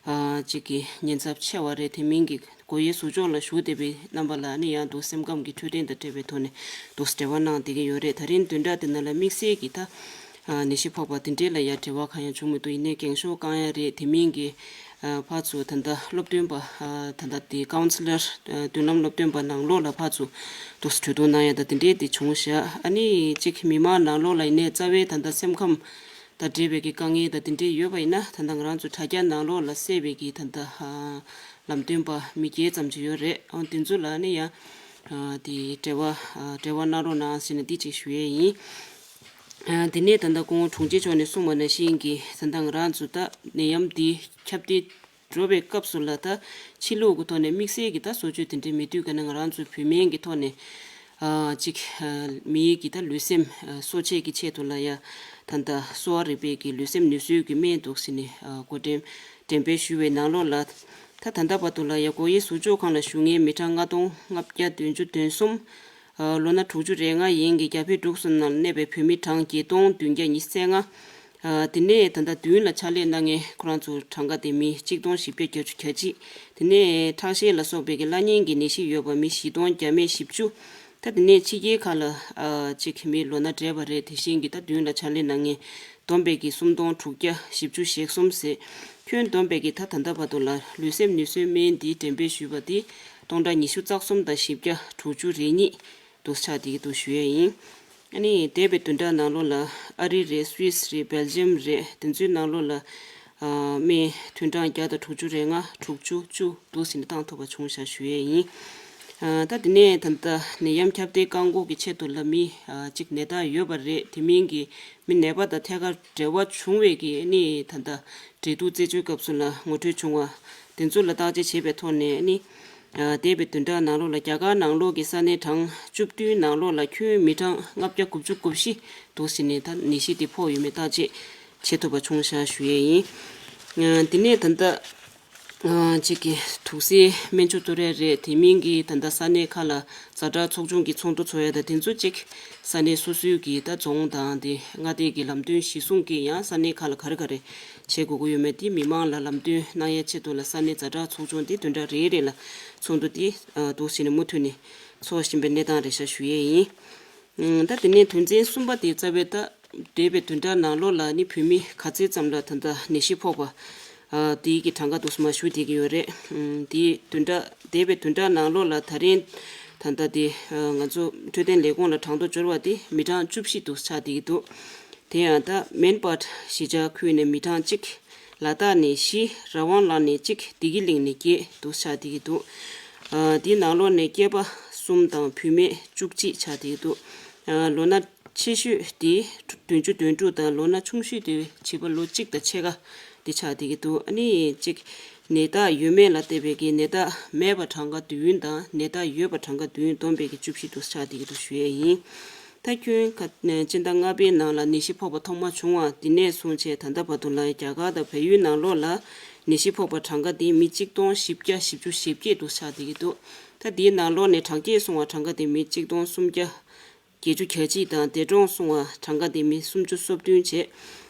ཨ་གཅིག་གི་ཉེན་ཚབས་ཆེ་བ་རེད། དེ་མིན་གྱི་སྒོ་དབྱེ་ཟུར་འཇོག་ལ་ཞུགས་བསྡད་པའི་རྣམ་པ་ལ་ནི་ཡང་འདུག་སེམས་ཁམས་ཀྱི་འཕྲོད་བསྟེན་དང་འབྲེལ་བའི་ཐོག་ནས་འདུག་འབྲེལ་བ་གནང་བསྡད་ཀྱི་ཡོད་རེད། ད་རིང་བདུན་ཕྲག་འདི་ནང་ལ་དམིགས་བསལ་གྱི་ད་ནད་གཞི་ཕོག་པ་དེ་འདྲའི་ལ་ཡང་འབྲེལ་བ་གང་ཡང་བྱུང་མི་འདུག་ཡིན་ནའི་འགེངས་ཤོག་བསྐང་ཡ་རེད། དེ་མིན་གྱི་ཕར་ཚུར་ད་ལྟ་སློབ་སྟོན་པ་ད་ལྟ་དེ་ཀའུན་སི་ལར་མདུན་ལམ་སློབ་སྟོན་པ་ནང་ལོགས་ལ་ཕར་ཚུར་འདུག་གྲོས་བསྡུར་གནང་ཡ་ད་དེ་འདྲའི་དེ་བྱུང་ཤག་ཨ་ནི་གཅིག་མི་མང་ནང་ལོགས་ལ་ཡིན་ནའི་རྩ་བའི་ད་ལྟ་སེམས་ཁམས་དང་འབྲེལ་བའི་གི་དཀའ་ངལ་དང་དེ་འདྲས་ཡོད་པ་ཡིན་ན་ད་ལྟ་ང་རང་ཚོ་དྲ་རྒྱ་ནང་ལོགས་ལ་གསལ་བའི་གི་ད་ལྟ་ལམ་སྟོན་པ་མི་བརྒྱད་ཙམ་ཅིག་ཡོད་རེད། ཨང་དེ་ཚོ་ལ་ནི་ཡང་དེ་འབྲེལ་བ་འབྲེལ་བ་གནང་རོགས་གནང་ཟེར་ནས་འདི་ཅིག་ཞུ་ཡས་ཡིན། དེ་ནས་ད་ལྟ་སྐུ་ངོ་དྲུང་ཆེ་མཆོག་ནས་གསུངས་པ་ནང་བཞིན་གྱི་ད་ལྟ་ང་རང་ཚོ་ད་ནད་ཡམས་འདི་ཁྱབ་གདལ་འགྲོ་བའི་སྐབས་སུ་ལ་ད་ཕྱི་ལོགས་ཀྱི་ཐོག་ནས་དམིགས་བསལ་གྱི་ད་བཟོ་བཅོས་དེ་འདྲའི་མེད་དུས་ཀ་ནས་ང་རང་ཚོ་བོད་སྨན་གྱི་ཐོག་ནས་ཨ་གཅིག་ཨ་མིའི་གི་ད་ལུས་སེམས་ཨ་གསོ་བྱེད་ཀྱི་ཆེད་དུ་ལ་ཡ་ད་ལྟ་གསོ་བ་རིག་པའི་གི་ལུས་སེམས་ནུས་གསོའི་གི་སྨན་འདུག་ཟེར་ནས་ཨ་འགོ་འགྲེམས་འགྲེམས་སྤེལ་ཞུས་པའི་ནང་ལོགས་ལ་ད་ད་ལྟ་བར་དུ་ལ་ཡ་སྒོ་དབྱེ་ཟུར་འཇོག་ཁང་ལ་བཞུགས་མཁན་མི་གྲངས་ལྔ་སྟོང་ལྔ་བརྒྱ་བདུན་ཅུ་དོན་གསུམ། ལོ་ན་དྲུག་ཅུ་རེ་ལྔ་ཡན་གྱི་རྒྱ་བལ་འབྲུག་གསུམ་ནང་གནས་པའི་བོད་མི་གྲངས་བརྒྱད་སྟོང་བདུན་བརྒྱ་ཉི་ཤུ་རྩ་ལྔ། དེ་ནས་ད་ལྟ་མདུན་ལ་ཕྱག་ལས་གནང་མཁན་ཁོ་རང་ཚོ་གྲངས་ཀ་དེ་མི་གཅིག་སྟོང་བཞི་བརྒྱ་བརྒྱད་ཅུ་གྱ་གཅིག། དེ་ནས་ཁྲག་ཤེད་ལ་སོགས་པའི་གི་བླ་གཉན་གྱི་ནད་གཞི་ཡོད་པ་མི་བཞི་སྟོང་བརྒྱ་མེད་བཞི་བཅུ། ད་དེ་ནས་ཕྱི་རྒྱལ་ཁག་ལ་ཨ་ཅིག་མི་ལོ་ན་བགྲེས་པ་རེད། དེ་བཞིན་གྱི་ད་མདུན་ལ་ཕྱག་ལས་གནང་མཁན་བསྡོམས་པས་ཀྱི་སུམ་སྟོང་དྲུག་བརྒྱ་བཞི་བཅུ་ཞེ་གསུམ་ཟེར། ཁྱོན་བསྡོམས་པས་ཀྱི་ད་ད་ལྟ་བར་དུ་ལ་ལུས་སེམས་ནུས་གསོའི་སྨན་འདི་འགྲེམས་སྤེལ་ཞུས་པ་འདི་སྟོང་ཕྲག་ཉི་ཤུ་རྩ་གསུམ་དང་བཞི་བརྒྱ་དྲུག་ཅུ་རེ་གཉིས་འདུག་ཆགས་བསྡད་ཀྱི་འདུག་ཞུ་ཡས་ཡིན། ཨ་ནི་འདས་པའི་བདུན་ཕྲག་ནང་ལོགས་ལ་ཨ་རི་རེད། སུད་སི་རེད། སྦེལ་ཇམ་རེད། དེ་ཚོའི་ནང་ལོགས་ལ་ཨ་སྨན་ཐུན་གྲངས་བརྒྱ་དང་དྲུག་ཅུ་རེ་ལྔ། དྲུག་ཅུ་བཅུ་འདུག་ཟིན་བཏང་ཐུབ་པ་བྱུང་བཞག་ཞུ་ཡས་ཡིན། ཨ་ད་དེ་ནས་ད་ལྟ་ནད་ཡམས་ཁྱབ་གདལ་བཀག་འགོག་གི་ཆེད་དུ་ལ་མི་ཨ་གཅིག་ནད་རྟགས་ཡོད་པ་རེད། དེ་མིན་གྱི་མི་ནད་པ་དང་ཐད་ཀར་འབྲེལ་བ་བྱུང་བའི་གི་ནི་ད་ལྟ་འབྲེལ་གཏུག་རྩད་གཅོད་སྐབས་སུ་ལ་ངོ་སྤྲོད་བྱུང་བ་དེ་ཚོ་ལ་བརྟག་དཔྱད་བྱས་པའི་ཐོག་ནས་ནི། ཨ་འདས་པའི་བདུན་ཕྲག་ནང་ལོགས་ལ་རྒྱ་གར་ནང་ལོགས་ཀྱི་ས་གནས་གྲངས་བཅུ་བདུན་ནང་ལོགས་ལ་ཁྱོན་མི་གྲངས་ལྔ་བརྒྱ་དགུ་བཅུ་གོ་བཞི་འདུག་ཟིན་ནས་ད་ནད་གཞི་དེ་ཕོག་ཡོད་མེད་བརྟག་དཔྱད་བྱེད་ཐུབ་པ་བྱུང་བཞག་ཞུ་ཡས་ཡིན། ཨ་དེ་ནས་ད་ལྟ་ཨ་གཅིག་གི་དུག་སེལ་སྨན་བཅོས་གཏོང་ཡས་རེད། དེ་མིན་གྱི་ད་ལྟ་ས་གནས་ཁག་ལ་ཛ་དྲག་ཚོགས་ཆུང་གི་ཚོགས་འདུ་ཚོགས་ཡས་དང་དེ་ཚོ་གཅིག་ས་གནས་སོ་སོའི་གི་ད་རྫོང་དང་དེ་མངའ་སྡེ་གི་ལམ་སྟོན་གཞི་བཟུང་གི་ཡང་ས་གནས་ཁག་ལ་ག་རེ་ག་རེ་བྱེད་དགོས་ཀྱི་ཡོད་མེད་དེ་མི་མང་ལ་ལམ་སྟོན་གནང་ཡས་ཆེད་དུ་ལ་ས་གནས་ཛ་དྲག་ཚོགས་ཆུང་དེ་བདུན་ཕྲག་རེ་རེ་ལ་ཚོགས་འདུ་དེ་ཨ་འདུག་ཟིན་ནས་མུ་མཐུད་ནས་ཚོགས་བཞིན་པའི་གནས་སྟངས་རེད་ཤག་ཞུ་ཡས་ཡིན། ཨང་། ད་དེ་ནས་དོན་ཚན་གསུམ་པ་དེ་རྩ་བའི་ད་འདས་པའི་བདུན་ཕྲག་ནང་ལོགས་ལ་ནི་བོད་མི་ག་ཚད་ཙམ་ལ་ད་ལྟ་ནད་གཞི་ཕོག་པ་ཨ་དེའི་གི་གྲངས་ཀ་འདུག་སེ་མར་ཞུ་བསྡད་ཀྱི་ཡོད་རེད། ཨང་། དེའི་བདུན་ཕྲག་འདས་པའི་བདུན་ཕྲག་ནང་ལོགས་ལ་ད་རིང་ད་ལྟ་དེ་ཨ་ང་ཚོ་འཕྲོད་བསྟེན་ལས་ཁུངས་ལ་གྲངས་ཐོ་འབྱོར་བ་དེ་མི་གྲངས་བཅུ་བཞི་འདུག་ཆགས་བསྡད་ཀྱི་འདུག་དེ་ཡང་ད་མེན་པཱར་གཞིས་ཆགས་ཁུལ་ནས་མི་གྲངས་གཅིག་ལ་དྭགས་ནས་བཞི། ར་ཝང་ལ་ནས་གཅིག་བདེ་སྐྱིད་གླིང་ནས་བརྒྱད་འདུག་ཆགས་བསྡད་ཀྱི་འདུག་ཨ་དེའི་ནང་ལོགས་ནས་སྐྱེས་པ་གསུམ་དང་བུད་མེད་བཅུ་གཅིག་ཆགས་བསྡད་ཀྱི་འདུག་ཨ་ལོ་ན་ཆེ་ཤོས་དེ་བདུན་ཅུ་དོན་དྲུག་དང་ལོ་ན་ཆུང་ཤོས་དེ་བྱིས་པ་ལོ་གཅིག་དང་ཕྱེད་ཀ་དེ་ཆགས་བསྡད་ཀྱི་འདུག་ཨ་ནི་གཅིག་ནད་རྟགས་ཡོད་མེད་ལ་བལྟས་པའི་གི་ནད་རྟགས་མེད་པ་གྲངས་ཀ་བདུན་དང་ནད་རྟགས་ཡོད་པ་གྲངས་ཀ་བདུན་བསྡོམས་པའི་གི་བཅུ་བཞི་འདུག་ཆགས་བསྡད་ཀྱི་འདུག་ཞུ་ཡས་ཡིན། ད་ཁྱོན་ཁ་སྤྱི་ཟླ་ལྔ་པའི་ནང་ལ་ནད་གཞི་ཕོག་པ་ཐོག་མ་བྱུང་བ་དེ་ནས་བཟུང་བྱས་ད་ལྟ་བར་དུ་ལ་རྒྱ་གར་དང་བལ་ཡུལ་ནང་ལོགས་ལ་ནད་གཞི་ཕོག་པ་གྲངས་ཀ་དེ་མི་གཅིག་སྟོང་བཞི་བརྒྱ་བཞི་བཅུ་ཞེ་བརྒྱད་དུ་ཆགས་བསྡད་ཀྱི་འདུག་ད་དེའི་ནང་ལོགས་ནས་དྲག་སྐྱེད་སོང་བ་གྲངས་ཀ་དེ་མི་གཅིག་སྟོང་སུམ་བརྒྱ་བརྒྱད་ཅུ་གྱ་གཅིག་དང་འདས་གྲོངས་སོང་བ་གྲངས་ཀ་དེ་མི་སུམ་ཅུ་སོ་བདུན་བྱས།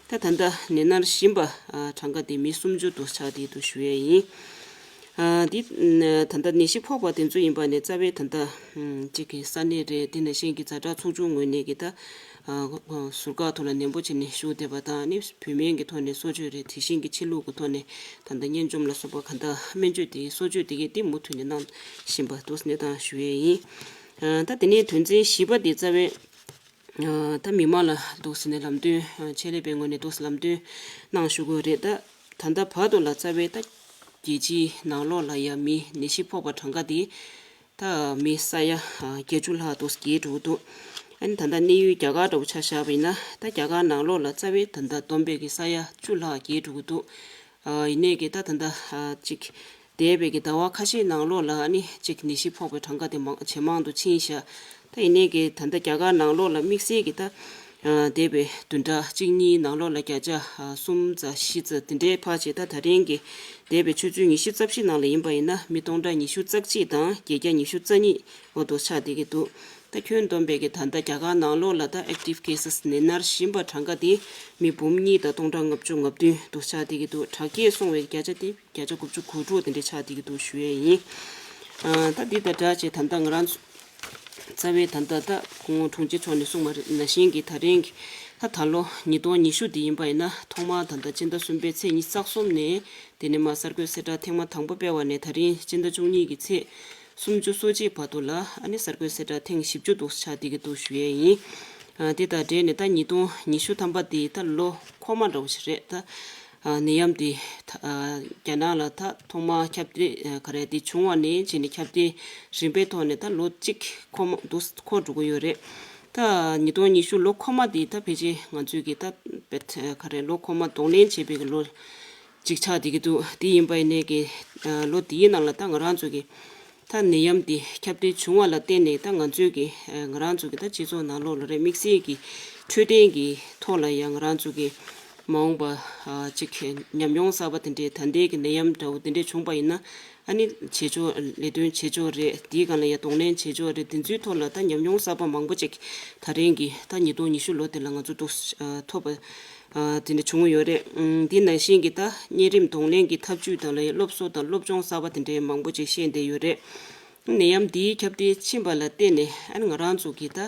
ད་ད་ལྟ་ནད་མནར་བཞིན་པ་ཨ་གྲངས་ཀ་དེ་མི་སུམ་ཅུ་དུ་ཆགས་བསྡད་འདུག་ཞུ་ཡས་ཡིན། ཨ་འདི་ད་ལྟ་ནད་གཞི་ཕོག་པ་དེ་ཚོ་ཡིན་པ་ནས་རྩ་བའི་ད་ལྟ་གཅིག་གི་ས་གནས་རེད། དེ་ནང་བཞིན་གྱི་ཛ་དྲག་ཚོགས་ཆུང་ངོས་ནས་ཀྱི་ད་ཨ་ཟུར་བཀག་ཐོག་ལ་ནན་པོ་བྱས་ནས་བཞུགས་བསྡད་པ་དང་ནི་བོད་སྨན་གྱི་ཐོག་ནས་གསོ་བཅོས་རེད། དེ་བཞིན་གྱི་ཕྱི་ལུགས་ཀྱི་ཐོག་ནས་ད་ལྟ་གཉན་འཇོམས་ལ་སོགས་པ་ག་འདྲ་སྨན་བཅོས་དེ་གསོ་བཅོས་དེ་གའི་དེ་མུ་མཐུད་ནས་གནང་བཞིན་པ་འདུག་གནས་སྟངས་ཞུ་ཡས་ཡིན། ཨ་ད་དེ་ནས་དོན་ཚན་བཞི་པ་དེ་རྩ་བའི་ཨ་ད་མི་མང་ལ་འདུག་སེ་ནས་ལམ་སྟོན་ཨ་ཆེད་ལས་པའི་ངོས་ནས་འདུག་སེ་ལམ་སྟོན་གནང་ཞུ་དགོས་རེད། ད་ད་ལྟ་བར་དུ་ལ་རྩ་བའི་ད་རྒྱལ་སྤྱིའི་ནང་ལོགས་ལ་ཡ་མི་ནད་གཞི་ཕོག་པ་གྲངས་ཀ་དེ་ད་མི་ས་ཡ་ཨ་བརྒྱད་ཅུ་ལྷག་འདུག་སེ་རྒལ་འགྲོ་གི་འདུག་ཨ་ནི་ད་ལྟ་གནས་ཡུལ་རྒྱ་གར་འདྲ་བོ་ཆ་བཞག་པ་ཡིན་ན་ད་རྒྱ་གར་ནང་ལོགས་ལ་རྩ་བའི་ད་ལྟ་བསྡོམས་པའི་གི་ས་ཡ་བཅུ་ལྷག་རྒལ་འགྲོ་གི་འདུག་ཨ་ཡིན་ནའི་གི་ད་ད་ལྟ་ཨ་གཅིག་འདས་པའི་གི་ཟླ་བ་ཁ་ཤས་ནང་ལོགས་ལ་ཨ་ནི་གཅིག་ནད་གཞི་ཕོག་པའི་གྲངས་ཀ་དེ་མང་ཇེ་མང་དུ་ཕྱིན་ཤག་ད་ཡིན་ནའི་གི་ད་ལྟ་རྒྱ་གར་ནང་ལོགས་ལ་དམིགས་བསལ་གི་ད་ཨ་འདས་པའི་བདུན་ཕྲག་གཅིག་གཉིས་ནང་ལོགས་ལ་བརྒྱ་ཆ་ཨ་གསུམ་ཙམ་བཞི་ཙམ་དེ་འདྲའི་འཕར་བྱས། ད་ད་རིང་གི་འདས་པའི་ཆུ་ཚོད་ཉི་ཤུ་རྩ་བཞི་ནང་ལ་ཡིན་པ་ཡིན་ན་མི་སྟོང་ཕྲག་ཉི་ཤུ་རྩ་གཅིག་དང་བརྒྱད་བརྒྱ་ཉི་ཤུ་རྩ་གཉིས་འོ་དོ་ཆགས་བསྡད་ཀྱི་འདུག་ད་ཁྱོན་བསྡོམས་པའི་གི་ད་ལྟ་རྒྱ་གར་ནང་ལོགས་ལ་ད་active cases ནད་མནར་བཞིན་པ་གྲངས་ཀ་དེ་མི་འབུམ་གཉིས་དང་སྟོང་ཕྲག་ལྔ་བཅུ་ང་བདུན་དུ་ཆགས་བསྡད་ཀྱི་འདུག་དྲག་སྐྱེད་སོང་བའི་བརྒྱ་ཆ་དེ་བརྒྱ་ཆ་དགུ་བཅུ་གོ་དྲུག་དེ་འདྲ་ཆགས་བསྡད་ཀྱི་འདུག་ཞུ་ཡས་ཡིན། ཨ་ད་འདི་དང་སྦྲགས་བྱས་ད་ལྟ་ང་རང་ཚོ་རྩ་བའི་ད་ལྟ་ད་སྐུ་ངོ་དྲུང་ཆེ་མཆོག་ནས་གསུངས་པ་ནང་བཞིན་གྱི་ད་རིང་གི་ད་ད་ལོ་ཉིས་སྟོང་ཉི་ཤུ་འདི་ཡིན་པ་ཡིན་ན་ཐོག་མར་ད་ལྟ་སྤྱི་ཟླ་གསུམ་པའི་ཚེས་ཉི་ཤུ་རྩ་གསུམ་ནས་དེ་ནས་མར་གསར་འགོད་གསལ་བསྒྲགས་ཐེངས་མ་དང་པོ་སྤེལ་བ་ནས་ད་རིང་སྤྱི་ཟླ་བཅུ་གཉིས་ཀྱི་ཚེས་སུམ་ཅུ་སོ་གཅིག་བར་དུ་ལ་ཨ་ནི་གསར་འགོད་གསལ་བསྒྲགས་ཐེངས་བཞི་བཅུ་འདུག་ཆགས་བསྡད་ཀྱི་འདུག་ཞུ་ཡས་ཡིན། ཨ་དེ་དང་འབྲེལ་ནས་ད་ཉིས་སྟོང་ཉི་ཤུ་ཐམ་པ་དེ་ད་ལོ་འཁོར་མ་འདྲ་བོ་ཞིག་རེད། ད་ཨ་ནད་ཡམས་དེ་ད་ཨ་རྒྱ་ནག་ལ་ད་ཐོག་མར་ཁྱབ་གདལ་ཨ་ག་རེ་དེ་བྱུང་བ་ནས་བྱས་ནས་ཁྱབ་གདལ་རིམ་པའི་ཐོག་ནས་ད་ལོ་གཅིག་འཁོར་མ་འདུག་འཁོར་འགྲོ་གི་ཡོད་རེད། ད་ཉིས་སྟོང་ཉི་ཤུ་ལོ་འཁོར་མ་དེ་ད་ཕལ་ཆེར་ང་ཚོས་ཀྱི་ད་བེད་ག་རེ་ལོ་འཁོར་མ་གདོང་ལེན་བྱེད་པའི་གི་ལོ་གཅིག་ཆགས་བསྡད་ཀྱི་འདུག་དེ་ཡིན་པ་ཡིན་ནའི་གི་ཨ་ལོ་དེའི་ནང་ལ་ད་ང་རང་ཚོ་གི་ད་ནད་ཡམས་དེ་ཁྱབ་གདལ་བྱུང་བ་ལ་བརྟེན་ནས་ད་ང་ཚོས་ཀྱི་ཨ་ང་རང་ཚོ་གི་ད་སྤྱི་ཚོགས་ནང་ལོགས་ལ་རེད་དམིགས་བསལ་གྱི་འཕྲོད་བསྟེན་གྱི་ཐོག་ལ་ཡང་ང་རང་ཚོ་གི་ མ་འོངས་པ་ཨ་ཅིག་ཉམས་མྱོང་གསར་པ་དེ་འདྲའི་ད་ལྟའི་གི་ནད་ཡམས་འདྲ་བོ་དེ་འདྲས་བྱུང་པ་ཡིན་ན། ཨ་ནི་བྱེད་ཕྱོགས་ལས་དོན་བྱེད་ཕྱོགས་རེད། དེའི་སྒང་ལ་ཡ་གདོང་ལེན་བྱེད་ཕྱོགས་རེད། དེ་ཚོའི་ཐོག་ལ་ད་ཉམས་མྱོང་གསར་པ་མང་པོ་ཅིག་ད་རིང་གི་ད་ཉིས་སྟོང་ཉི་ཤུ་ལོ་དེ་ལ་ང་ཚོ་འདུག་ཨ་ཐོབ་པ་ཨ་དེ་འདྲ་བྱུང་ཡོད་རེད། ཨུམ་དེ་ནང་བཞིན་གྱི་ད་གཉན་རིམས་གདོང་ལེན་གྱི་ཐབས་ཇུས་དང་ལ་ཡ་སློབ་གསོ་དང་སློབ་སྦྱོང་གསར་པ་དེ་འདྲའི་མང་པོ་ཅིག་ཤེས་བསྡད་ཡོད་རེད། ནད་ཡམས་འདིའི་ཁྱབ་གདལ་ཕྱིན་པ་ལ་བརྟེན་ནས་ཨ་ནི་ང་རང་ཚོ་གི་ད་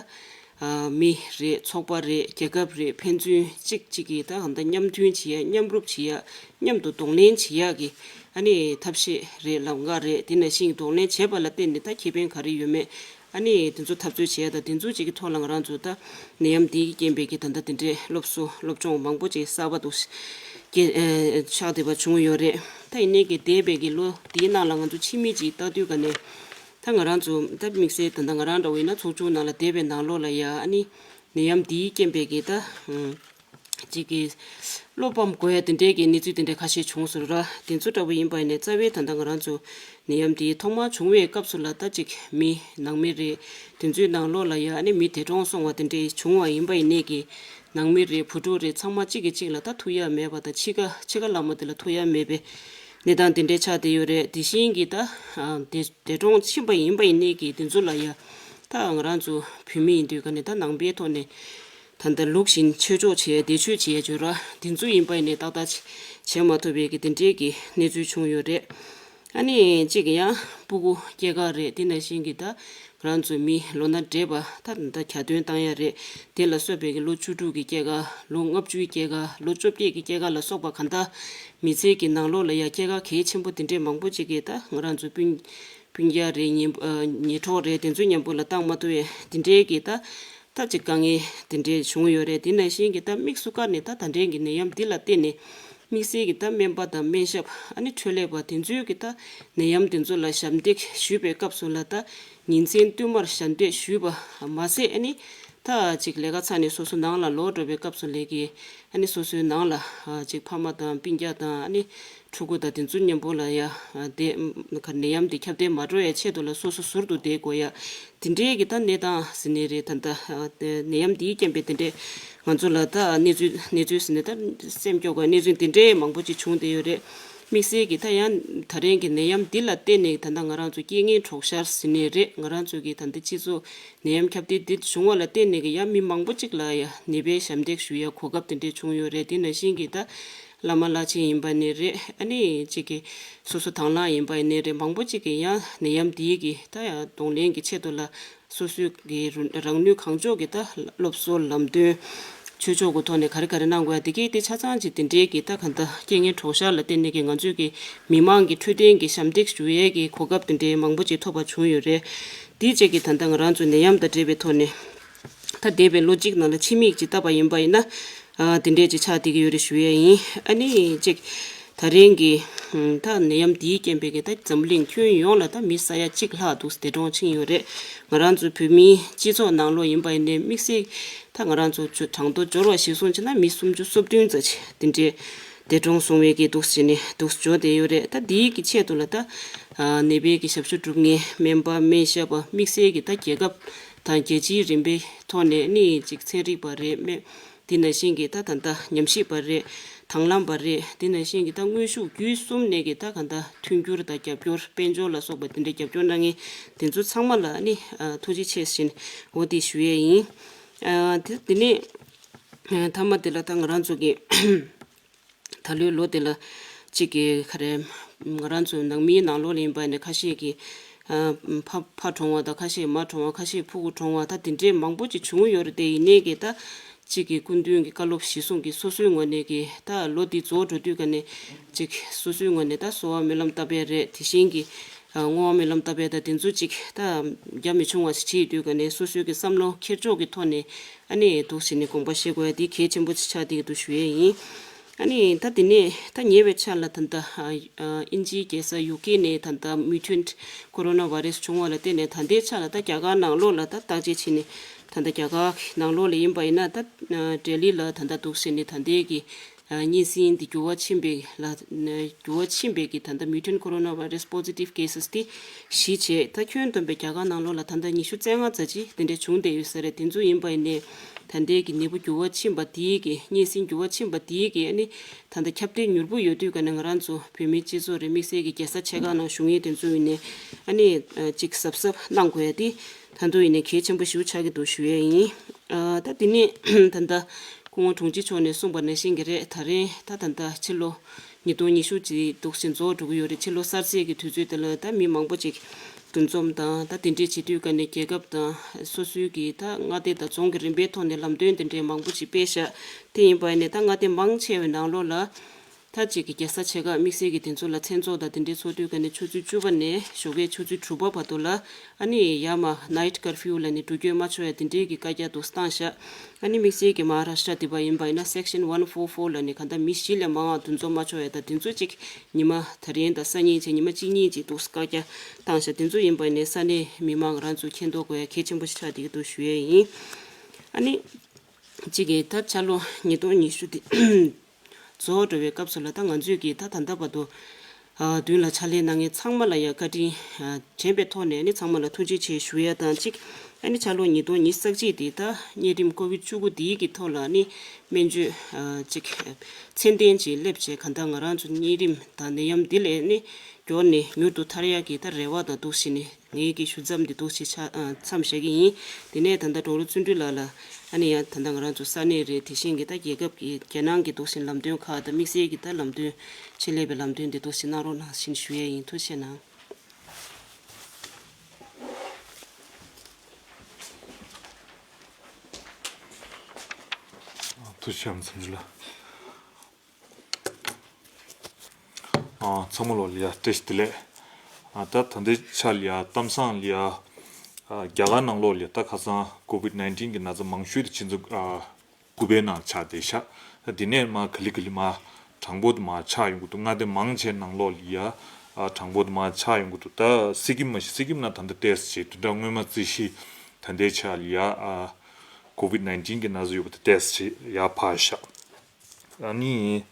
ཨ་མི་རེད། ཚོགས་པ་རེད། རྒྱལ་ཁབ་རེད། ཕན་ཚུན་གཅིག་གཅིག་གི་ད་གང་ལྟར་མཉམ་མཐུན་བྱེད་ཡ། མཉམ་རུབ་བྱེད་ཡ། མཉམ་དུ་གདོང་ལེན་བྱེད་ཡ་གི་ཨ་ནི་ཐབས་ཤེས་རེད། ལམ་ཁ་རེད། དེ་ནང་བཞིན་གདོང་ལེན་བྱས་པ་ལ་བརྟེན་ནས་ད་ཁེ་ཕན་ག་རེ་ཡོད་མེད། ཨ་ནི་དེ་ཚོ་འཐབ་རྩོད་བྱེད་ཡ་དང་དེ་ཚོ་གཅིག་གི་ཐོག་ལ་ང་རང་ཚོ་ད་ནད་ཡམས་འདིའི་རྐྱེན་པས་ཀྱི་ད་ལྟ་དེ་འདྲའི་སློབ་གསོ་སློབ་སྦྱོང་མང་པོ་ཅིག་གསར་པ་འདུག་སྐྱེ་ཨེ་ཆགས་བསྡད་པ་བྱུང་ཡོད་རེད། ད་ཡིན་ནའི་གི་འདས་པའི་གི་ལོ་འདིའི་ནང་ལ་ང་ཚོ་ཕྱི་མིག་ཅིག་ལྟ་དུས་ག་ནས་ད་ང་རང་ཚོ་ད་དམིགས་བསལ་ད་ལྟ་ང་རང་འདྲ་བོ་ཡིན་ན་ཚོགས་ཆུང་ནང་ལ་འདས་པའི་ནང་ལོགས་ལ་ཡ་ཨ་ནི་ནད་ཡམས་འདིའི་རྐྱེན་པས་ཀྱི་ད་ཨུམ་ཅིག་གི་བློ་ཕམ་དགོས་ཡ་དེ་འདྲའི་གི་གནས་ཚུལ་དེ་འདྲ་ཁ་ཤས་བྱུང་སོང་ར། དེ་ཚོ་འདྲ་བོ་ཡིན་པ་ཡིན་ནའི་རྩ་བའི་ད་ལྟ་ང་རང་ཚོ་ནད་ཡམས་འདི་ཐོག་མར་བྱུང་བའི་སྐབས་སུ་ལ་ད་ཅིག་མི་ནང་མི་རེད། དེ་ཚོའི་ནང་ལོགས་ལ་ཡ་ཨ་ནི་མི་འདས་གྲོངས་སོང་བ་དེ་འདྲའི་བྱུང་བ་ཡིན་པ་ཡིན་ནའི་གི་ནང་མི་རེད། བུ་ཕྲུག་རེད། ཚང་མ་གཅིག་གིས་གཅིག་ལ་ད་ཐུག་ཡ་མེད་པ་དང་། ཕྱི་ཁ་ཕྱི་ཁ་ལ་མོ་དེ་ལ་ཐུག་ཡ་མེད་པའི་གནས་སྟངས་དེ་འདྲའི་ཆགས་བསྡད་ཡོད་རེད། དེ་བཞིན་གྱི་ད་ཨ་འདས་འདས་གྲོངས་ཕྱིན་པ་ཡིན་པ་ཡིན་ནའི་གི་དེ་ཚོ་ལ་ཡ་ད་ང་རང་ཚོ་བོད་མི་ཡིན་དུས་ག་ནས་ད་ནང་པའི་ཐོག་ནས་ད་ལྟ་ལུགས་བཞིན་ཆོས་ཕྱོགས་བྱས། བདེ་ཆོས་བྱས་བརྗོད་ར་དེ་ཚོ་ཡིན་པ་ཡིན་ནའི་ཏག་ཏག་བྱས་མ་ཐུབ་པའི་གི་དེ་འདྲའི་གི་གནས་ཚུལ་བྱུང་ཡོད་རེད། ཨ་ནི་གཅིག་ཡང་སྤུ་གུ་སྐྱེས་སྐར་རེད། དེ་ནང་བཞིན་གྱི་ད་ང་རང་ཚོའི་མི་ལོ་ན་བགྲེས་པ་ད་ད་གྱ་སྟོན་བཏང་ཡ་རེད། དེ་ལ་སོགས་པའི་གི་ལོ་བཅུ་དྲུག་གི་སྐྱེས་སྐར། ལོ་ལྔ་བཅུའི་སྐྱེས་སྐར། ལོ་བཅོ་བརྒྱད་ཀྱི་སྐྱེས་སྐར་ལ་སོགས་པ་གང་ལྟར་མི་ཚེ་གི་ནང་ལོགས་ལ་ཡ་སྐྱེས་སྐར་གལ་ཆེན་པོ་དེ་འདྲའི་མང་པོ་ཅིག་གི་ད་ང་རང་ཚོ་སྤུན་སྤུན་ཀྱག་རེད། ཉེ་ཉེ་གྲོགས་རེད། དེ་ཚོའི་མཉམ་པོ་ལ་བཏང་མ་ཐུབ་པའི་དེ་འདྲའི་གི་ད་ད་ཅིག་དཀའ་ངལ་དེ་འདྲའི་བྱུང་ཡོད་རེད། དེ་ནང་བཞིན་གྱི་ད་དམིགས་སུ་བཀར་ནས་ད་ད་ལྟའི་གི་ནད་ཡམས་འདི་ལ་བརྟེན་ནས་དམིགས་བསལ་གྱི་ད་སྨན་པ་དང་སྨན་ཞབས། ཨ་ནི་འཕྲོད་ལས་པ་དེ་ཚོའི་གི་ད་ནད་ཡམས་དེ་ཚོ་ལ་ཞབས་འདེགས་ཞུས་པའི་སྐབས་སུ་ལ་ད་ཉིན་མཚན་བསྟུད་མར་ཞབས་འདེགས་ཞུས་པ་མ་ཟད། ཨ་ནི་ད་ཅིག་ལས་ཀ་ཚར་ནས་སོ་སོ་ནང་ལ་ལོག་འགྲོ་བའི་སྐབས་སུ་ལས་ཀྱི་ཨ་ནི་སོ་སོའི་ནང་ལ་ཨ་ཅིག་ཕ་མ་དང་སྤུན་ཀྱག་དང་ཨ་ནི་ཕྲུ་གུ་དང་དེ་ཚོ་མཉམ་པོ་ལ་ཡ་ཨ་དེ་ཁ་ནད་ཡམས་དེ་ཁྱབ་གདལ་མ་འགྲོ་ཡ་ཆེད་དུ་ལ་སོ་སོ་ཟུར་དུ་བསྡད་དགོས་ཡ་དེ་འདྲའི་གི་ད་གནས་སྟངས་ཟེར་ནའི་རེད། ད་ལྟ་ཨ་དེ་ནད་ཡམས་དེའི་རྐྱེན་པས་དེ་འདྲའི་ང་ཚོ་ལ་ད་གནས་ཚུལ་གནས་ཚུལ་ཟེར་ནའི་ད་སེམས་སྐྱོ་དགོས་གནས་ཚུལ་དེ་འདྲའི་མང་པོ་ཅིག་བྱུང་བསྡད་ཡོད་རེད། དམིགས་བསལ་གྱི་ད་ཡང་ད་རིང་གི་ནད་ཡམས་འདི་ལ་བརྟེན་ནས་ད་ལྟ་ང་རང་ཚོ་རྐྱེན་ངན་གྲོགས་ཤར་ཟེར་ནའི་རེད། ང་རང་ཚོ་གི་ད་ལྟ་སྤྱི་ཚོགས་ནད་ཡམས་ཁྱབ་གདལ་འདི་བྱུང་བ་ལ་བརྟེན་ནས་ཀྱི་ཡང་མི་མང་པོ་ཅིག་ལ་ཡང་ནད་པའི་ཞབས་འདེགས་ཞུ་ཡ་གོ་སྐབས་དེ་འདྲས་བྱུང་ཡོད་རེད། དེ་ནང་བཞིན་གྱི་ད་བླ་མ་བླ་ཆེན་ཡིན་པ་ནས་རེད། ཨ་ནི་གཅིག་གི་སོ་སོ་དང་བླངས་ཡིན་པ་ནས་རེད། མང་པོ་ཅིག་གི་ཡང་ནད་ཡམས་འདིའི་གི་ད་ཡང་གདོང་ལེན་གྱི་ཆེད་དུ་ལ་སོ་སོའི་གི་རུ་རང་ནུས་གང་ལྕོགས་ཀྱི་ད་སློབ་གསོ་ལམ་སྟོན་ཆོས་ཕྱོགས་ཀྱི་ཐོག་ནས་ག་རེ་ག་རེ་གནང་དགོས་ཡ་དེ་གས་དེ་ཆ་ཚང་ཅིག་དེ་འདྲའི་གི་ད་ག་ད་རྐྱེན་ངན་གྲོགས་ཤར་ལ་བརྟེན་ནས་ཀྱི་ང་ཚོའི་གི་མི་མང་གི་འཕྲོད་བསྟེན་གྱི་ཞབས་འདེགས་ཞུ་ཡས་ཀྱི་གོ་སྐབས་དེ་འདྲའི་མང་པོ་ཅིག་ཐོབ་པ་བྱུང་ཡོད་རེད། དེའི་རྗེས་ཀྱི་ད་ལྟ་ང་རང་ཚོ་ནད་ཡམས་དང་འབྲེལ་བའི་ཐོག་ནས་ད་འདས་པའི་ལོ་གཅིག་ནང་ལ་ཕྱི་མིག་ཅིག་བལྟས་པ་ཡིན་པ་ཡིན་ན། ཨ་དེ་འདྲས་ཅིག་ཆགས་བསྡད་ཀྱི་ཡོད་རེད་ཞུ་ཡས་ཡིན། ཨ་ནི་གཅིག་ད་རིང་གི་ད་ནད་ཡམས་འདིའི་རྐྱེན་པས་ཀྱི་ད་འཛམ་གླིང་ཁྱོན་ཡོངས་ལ་ད་མི་ས་ཡ་གཅིག་ལྷག་འདུག་འདས་གྲོངས་ཕྱིན་ཡོད་རེད། ང་རང་ཚོ་བོད་མིའི་སྤྱི་ཚོགས་ནང་ལོགས་ཡིན་པ་ཡིན་ནའི་དམིགས་བསལ་ད་ང་རང་ཚོ་གྲངས་ཐོ་འབྱོར་བ་གཞིར་བཟུང་བྱས་ན་མི་སུམ་ཅུ་སོ་བདུན་ཙམ་ཅིག་དེ་འདྲས་འདས་གྲོངས་སོང་བའི་གི་འདུག་ཟེར་ནས་འདུག་འབྱོར་བསྡད་ཡོད་རེད། ད་འདིའི་གི་ཆེད་དུ་ལ་ད་ནད་པའི་གི་ཞབས་ཞུ་སྒྲུབ་མཁན་སྨན་པ་སྨན་ཞབས་པ་དམིགས་བསལ་གྱི་ད་རྒྱལ་ཁབ་དང་རྒྱལ་སྤྱིའི་རིམ་པའི་ཐོག་ནས་ནི་ཅིག་ཚན་རིག་པ་རེད། སྨན་དེ་ནང་བཞིན་གྱི་ད་ད་ལྟ་ཉམས་ཞིབ་པ་རེད། དང་བླངས་པ་རེད། དེ་ནང་བཞིན་གྱི་ད་དངོས་ཤུགས་བརྒྱུད་གསུམ་ནས་ཀྱི་ད་ག་ད་མཐུན་འགྱུར་དང་རྒྱབ་སྐྱོར་དཔལ་འབྱོར་ལ་སོགས་པ་དེ་འདྲའི་རྒྱབ་སྐྱོར་གནང་མཁན་དེ་ཚོ་ཚང་མ་ལ་ནི་ཐུགས་རྗེ་ཆེ་ཞེས་འོ་དེ་ཞུ་ཡས་ཡིན། དེ་དེ་ནས་མཐའ་མ་དེ་ལ་ད་ང་རང་ཚོ་གི་ད་ལོའི་ལོ་དེ་ལ་གཅིག་གི་ག་རེ་ང་རང་ཚོ་ནང་མིའི་ནང་ལོགས་ལ་ཡིན་པ་ནས་ཁ་ཤས་ཀྱི་ཕ་ཕ་གྲོངས་པ་དང་། ཁ་ཤས་མ་གྲོངས་པ། ཁ་ཤས་ཕྲུ་གུ་གྲོངས་པ་ད་དེ་འདྲའི་མང་པོ་ཅིག་བྱུང་ཡོད་རེད། དེ་ཡིན་ནའི་གི་ད་གཅིག་གི་སྐུ་མདུན་གྱི་བཀའ་སློབ་གཞིར་བཟུང་གི་སོ་སོའི་ངོས་ནས་གི་ད་ལོ་འདི་རྫོགས་འགྲོ་དུས་ག་ནས་གཅིག་སོ་སོའི་ངོས་ནས་ད་གསོལ་བ་སྨོན་ལམ་བཏབ་པ་རེད། དེ་བཞིན་གྱི་བསྔོ་བ་སྨོན་ལམ་བཏབ་པ་ད་དེ་ཚོ་གཅིག་ད་རྒྱ་མི་ཆུང་བ་ཞིག་བྱེད་དུས་ག་ནས་སོ་སོའི་གི་བསམ་བློ་འཁྱེར་ཕྱོགས་ཀྱི་ཐོག་ནས་ཨ་ནི་འདུག་ཟེར་ནས་དགོངས་པ་བཞེས་དགོས་ཡ་འདི་གལ་ཆེན་པོ་ཆགས་བསྡད་ཀྱི་འདུག་ཞུ་ཡས་ཡིན། ཨ་ནི་ད་དེ་ནས་ད་ཉེ་བའི་ཆར་ལ་ད་ལྟ་ཨ་ཨིན་ཇིའི་རྒྱལ་ས་ཡུ་ཀེ་ནས་ད་ལྟ་མུ་ཊན་ཊི་ཀོ་རོ་ན་བྷ་རེ་སི་བྱུང་བ་ལ་བརྟེན་ནས་ད་ལྟའི་ཆར་ལ་ད་རྒྱ་གར་ནང་ལོགས་ལ་ད་བརྟག་དཔྱད་བྱས་ནས་ད་ལྟ་རྒྱ་གར་ནང་ལོགས་ལ་ཡིན་པ་ཡིན་ན་ད་ལྡི་ལི་ལ་ད་ལྟ་འདུག་ཟེར་ནས་ད་ལྟའི་གི་ གཉན་སྲིན་འདི་འགྱུར་བ་ཕྱིན་པའི་ལ་འགྱུར་བ་ཕྱིན་པའི་གི་ད་ལྟ་mutant coronavirus positive cases དེ་བཞི་བྱས། ད་ཁྱོན་བསྡོམས་པའི་རྒྱ་གར་ནང་ལོགས་ལ་ད་ལྟ་ཉི་ཤུ་རྩ་ལྔ་ཙམ་ཅིག་དེ་འདྲ་བྱུང་བསྡད་ཡོད་ས་རེད། དེ་ཚོ་ཡིན་པ་ཡིན་ནའི་ད་ལྟའི་གི་ནད་འབུ་འགྱུར་བ་ཕྱིན་པ་དེའི་གི་གཉན་སྲིན་འགྱུར་བ་ཕྱིན་པ་དེའི་གི་ཨ་ནི་ད་ལྟ་ཁྱབ་གདལ་མྱུར་པོ་ཡོད་དུས་ཀ་ནས་ང་རང་ཚོ་བོད་མིའི་སྤྱི་ཚོགས་རེད། དམིགས་བསལ་གྱི་རྒྱལ་ས་ཆེ་ཁག་ནང་བཞུགས་མཁན་དེ་ཚོ་ཡིན་ནའི་ཨ་ནི་ཅིག་གཟབ་གཟབ་གནང་དགོས་ཡ་དེ་ད་དུང་ཡིན་ནའི་གལ་ཆེན་པོ་ཞེ་པོ་ཆགས་ཀྱི་འདུག་ཞུ་ཡས་ཡིན། ཨ་ད་དེ་ནས་ད་ལྟ་སྐུ་ངོ་དྲུང་ཆེ་མཆོག་ནས་གསུངས་པ་ནང་བཞིན་གྱི་རེད། ད་རེས་ད་ད་ལྟ་ཕྱི་ལོ་ཉིས་སྟོང་ཉི་ཤུ་ཅིག་འདུག་ཟིན་རྫོགས་འགྲོ་གི་ཡོད་རེད། ཕྱི་ལོ་གསར་ཚེས་ཀྱི་དུས་ཚོད་དེ་ལ་ད་མི་མང་པོ་ཅིག་འདུ་འཛོམས་དང་ད་དེ་འདྲས་བྱེད་དུས་ཀ་ནས་རྒྱལ་ཁབ་དང་སོ་སོའི་གི་ད་མངའ་སྡེ་དང་རྫོང་གི་རིམ་པའི་ཐོག་ནས་ལམ་སྟོན་དེ་འདྲས་མང་པོ་ཅིག་སྤེལ་ཤག་དེ་ཡིན་པ་ནས་ད་མངའ་སྡེ་མང་ཆེ་བའི་ནང་ལོགས་ལ། ད་ཅིག་གི་རྒྱལ་ས་ཆེ་ཁག་དམིགས་བསལ་གྱི་དེ་ཚོ་ལ་མཚན་ཚོགས་དང་དེ་འདྲའི་ཚོགས་དུས་ཀ་ནས་ཆུ་ཚོད་བཅུ་པ་ནས་ཞོགས་ཀའི་ཆུ་ཚོད་དྲུག་པ་བར་དུ་ལ་ཨ་ནི་ཡར་མར་night curfew ལབ་ནས་འགྲུལ་སྐྱོད་མ་ཆོག་ཡ་དེ་འདྲའི་གི་བཀའ་རྒྱ་འདུག་བཏང་ཤག་ཨ་ནི་དམིགས་བསལ་གྱི་Maharashtra དེ་པ་ཡིན་པ་ཡིན་ན་section one four four ལབ་ནས་ག་ད་མི་བཞི་ལས་མང་བ་འདུ་འཛོམས་མ་ཆོག་ཡ་ད་དེ་ཚོ་ཅིག་ཉི་མ་ད་རིང་དང་སང་ཉིན་བྱས་ཉི་མ་གཅིག་གཉིས་ཅིག་འདུག་བཀའ་རྒྱ་བཏང་ཤག་དེ་ཚོ་ཡིན་པ་ཡིན་ནས་ས་གནས་མི་མང་རང་ཚོ་མཁྱེན་རྟོགས་དགོས་ཡ་གལ་ཆེན་པོ་ཞིག་ཆགས་བསྡད་ཀྱི་འདུག་ཞུ་ཡས་ཡིན། ཨ་ནི་གཅིག་གི་ད་ཕྱི་ལོ་ཉིས་སྟོང་ཉི་ཤུ་དེ། རྫོགས་འགྲོ་བའི་སྐབས་སུ་ལ་ད་ང་ཚོས་ཀྱིས་ད་ད་ལྟ་བར་དུ་ཨ་མདུན་ལ་ཕྱག་ལས་གནང་མཁན་ཚང་མ་ལ་ཡང་བཀའ་དྲིན་ཨ་དྲན་པའི་ཐོག་ནས་ནི་ཚང་མ་ལ་ཐུགས་རྗེ་ཆེ་ཞུ་ཡ་དང་གཅིག་ཨ་ནི་ཕྱི་ལོ་ཉིས་སྟོང་ཉི་ཤུ་རྩ་གཅིག་དེ་ད་གཉན་རིམས་ཀོ་བིད་བཅུ་དགུ་འདིའི་གི་ཐོག་ལ་ནི་སྨན་བཅོས་ཨ་གཅིག་ཚད་ལྡན་ཅིག་སླེབས་བྱས་གང་ལྟར་ང་རང་ཚོ་གཉན་རིམས་དང་ནད་ཡམས་འདི་ལས་ནི་མགྱོགས་ནས་མྱུར་དུ་ཐར་ཡ་གི་ད་རེ་བ་དང་འདུག་བཞིན་ནི། ངའི་གི་ཞུ་མཚམས་འདི་འདུག་ཞིག་ཆ་ཨ་མཚམས་བཞག་གི་ཡིན། དེ་ནས་ད་ལྟ་དྲུང་རོགས་བརྩོན་འགྲུས་ལགས་ལ་ཨ་ནི་ཡང་ད་ལྟ་ང་རང་ཚོ་ས་གནས་རེད། དེ་བཞིན་གྱི་ད་རྒྱལ་ཁབ་ཀྱི་རྒྱལ་ནང་གི་འདུག་ཞིག་ལམ་སྟོན་ཁག་དང་དམིགས་བསལ་གྱི་ད་ལམ་སྟོན་ཆེད་ལས་པའི་ལམ་སྟོན་འདི་འདུག་ཞིག་གནང་རོགས་གནང་ཞེས་ཞུ་ཡས་ཡིན། ཐུགས་རྗེ་གནང་། ཐུགས་རྗེ་ཆེ་མཚམས་འཇུ་ལ། ཨ་ཚང་མ་ལོ་ལ་ཡ་བཀྲ་ཤིས་བདེ་ལེགས། ཨ་ད་ད་ལྟའི་ཆ་ལ་ཡ་གཏམ་བཟང་ལ་ཡ་ཨ་རྒྱ་གར་ནང་ལོགས་ལ་ཡ་ད་ཁ་སང་COVID nineteen གི་ན་ཚ་མང་ཤོས་དེ་ཕྱི་ཚོ་ཨ་དགུ་པའི་ནང་ཆགས་བསྡད་ཤག་དེ་ནས་མར་ག་ལེ་ག་ལེ་མར་གྲངས་འབོར་དེ་མར་ཆག་ཡོང་གི་འདུག་མངའ་སྡེ་མང་ཆེ་ནང་ལོགས་ལ་ཡ་ཨ་གྲངས་འབོར་དེ་མར་ཆག་ཡོང་གི་འདུག་ད་སི་ཀིམ་མ་གཞི་སི་ཀིམ་ནང་ད་ལྟ་ཏོག་ཙམ་ཅིག་བདུན་ཕྲག་སྔོན་མ་རྩིས་གཞི་ད་ལྟའི་ཆ་ལ་ཡ་ཨ་COVID nineteen གི་ན་ཚ་ཡོད་པ་དེ་ཏོག་ཙམ་ཅིག་ཡར་འཕར་ཤག་ཨ་ནི།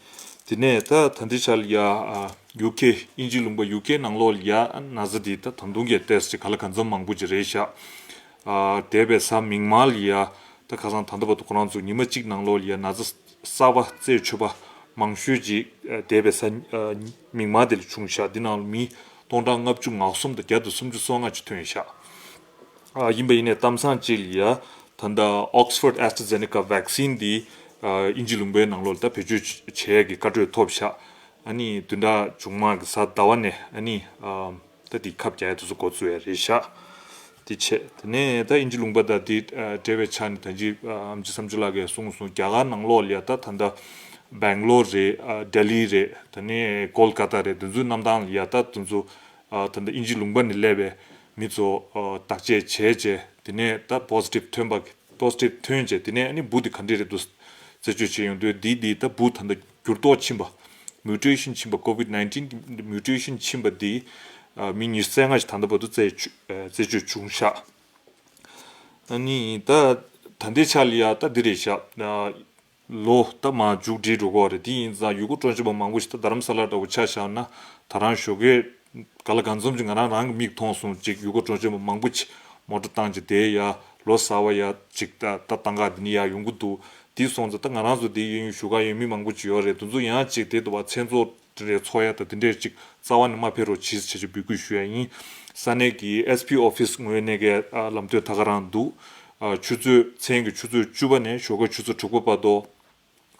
དེ་ནས་ད་ད་ལྟའི་ཆར་ལ་ཡ་ཨ་ཡུ་ཀེ་དབྱིན་ཇི་ལུང་པ་ཡུ་ཀེ་ནང་ལོགས་ལ་ཡ་ན་ཚ་འདི་ད་ད་དུང་གི་ཏོག་ཙམ་ག་ལ་གང་འཚམ་མང་པོ་ཅིག་རེད་ཤག་ཨ་འདས་པའི་གཟའ་མིག་དམར་ལ་ཡ་ད་ཁ་སང་ད་ལྟ་བར་དུ་ཁོ་རང་ཚོ་ཉི་མ་གཅིག་ནང་ལོགས་ལ་ཡ་ན་ཚ་གསར་པ་རྩད་ཆོད་པ་མང་ཤོས་ཅིག་ཨ་འདས་པའི་གཟའ་ཨ་མིག་དམར་དེ་ལ་བྱུང་ཤག་འདི་ནང་ལ་མི་སྟོང་ཕྲག་ལྔ་བཅུ་ང་གསུམ་དང་བརྒྱ་དང་སུམ་ཅུ་སོ་ལྔ་ཅིག་ཐོན་ཤག་ཨ་ཡིན་པ་ཡིན་ནའི་གཏམ་བཟང་གཅིག་ལ་ཡ་ད་ལྟ་Oxford AstraZeneca vaccine འདི་ཨ་དབྱིན་ཇི་ལུང་པའི་ནང་ལོགས་ལ་ད་བེད་སྤྱོད་བྱེད་ཡས་ཀྱི་བཀའ་འཁྲོལ་ཐོབ་ཤག་ཨ་ནི་བདུན་ཕྲག་མཇུག་མ་གི་གཟའ་ཟླ་བ་ནས་ཨ་ནི་ཨ་ད་འདི་ཁབ་རྒྱག་ཡས་དེ་ཚོ་འགོ་བཙུགས་ཡས་རེད་ཤག་དེ་བྱས་དེ་ནས་ད་དབྱིན་ཇི་ལུང་པ་ད་འདི་ཨ་འབྲེལ་བའི་ཆ་ནས་ད་ཅི་ཨ་ཨམ་ཆི་བསམ་ཚུལ་ལགས་ཀྱིས་གསུངས་སོང་། རྒྱ་གར་ནང་ལོགས་ལ་ཡ་ད་ད་ལྟ་སྦེང་ལོར་རེད། ཨ་ལྡི་ལི་རེད། དེ་ནས་ཀོལ་ཀ་ཏ་རེད། དེ་ཚོའི་གནམ་ཐང་ལ་ཡ་ད་དེ་ཚོ་ཨ་ད་ལྟ་དབྱིན་ཇི་ལུང་པ་ནས་སླེབས་པའི་མི་ཚོ་ཨ་བརྟག་དཔྱད་བྱས་རྗེས་དེ་ནས་ད་positive ཐོན་པ་positive ཐོན་རྗེས་དེ་ནས་ཨ་ནི་འབུ་དེ་ག་འདྲས་རེད་འདུག་རྩད་གཅོད་བྱས་ཡོང་དུས་འདི་འདི་ད་འབུ་ད་ལྟ་འགྱུར་ལྡོག་ཕྱིན་པ་mutation ཕྱིན་པ་COVID nineteen གི་mutation ཕྱིན་པ་འདི་ཨ་མི་ཉི་ཤུ་རྩ་ལྔ་ཞིག་ད་ལྟ་བར་དུ་རྩད་གཅོད་ཨ་རྩད་གཅོད་བྱུང་ཤག་ཨ་ནི་ད་ད་ལྟའི་ཆ་ལ་ཡ་ད་འདི་རེད་ཤག་ཨ་ལོ་ད་མར་མཇུག་སྒྲིལ་འགྲོ་གི་རེད། དེ་ཡིན་ཙང་ཡུལ་སྐོར་སྤྲོ་འཆམ་པ་མང་པོ་ཞིག་ད་རྡ་རམ་ས་ལ་འདྲ་བོ་ཆ་བཞག་ན་ད་རང་ཞོགས་ཀས་ག་ལ་གང་འཚམ་ཅིག་ང་རང་རང་གི་མིག་མཐོང་སོང་ཅིག་ཡུལ་སྐོར་སྤྲོ་འཆམ་པ་མང་པོ་ཅིག་མོ་ཊ་བཏང་ཅིག་དེ་ཡ་ལོ་གསར་པ་ཡ་ཅིག་ད་ད་བཏང་ག་འདི་ནི་ཡ་ཡོང་གི་འདུག་དེ་སོང་ཙང་ད་ང་རང་ཚོ་དེ་གཡས་གཡོན་བཞུགས་ག་ཡོད་མི་མང་པོ་ཅིག་ཡོད་རེད། དེ་ཚོ་ཡང་ཅིག་དེ་འདུག་བ་མཚན་ཚོགས་དེ་འདྲའི་ཚོགས་ཡ་དང་དེ་འདྲའི་ཅིག་རྩ་བ་ནས་མ་ཕེབས་རོགས་གྱིས་ཞེས་ཅིག་འབོད་སྐུལ་ཞུ་ཡ་ཡིན། ས་གནས་ཀྱི་ཨེས་པི་ཨོ་ཕིས་ངོས་ནས་ཀྱི་ཨ་ལམ་སྟོན་ད་ག་རང་འདུག་ཨ་ཆུ་ཚོད་མཚན་གྱི་ཆུ་ཚོད་བཅུ་པ་ནས་ཞོགས་ཀ་ཆུ་ཚོད་དྲུག་པ་བར་དུ་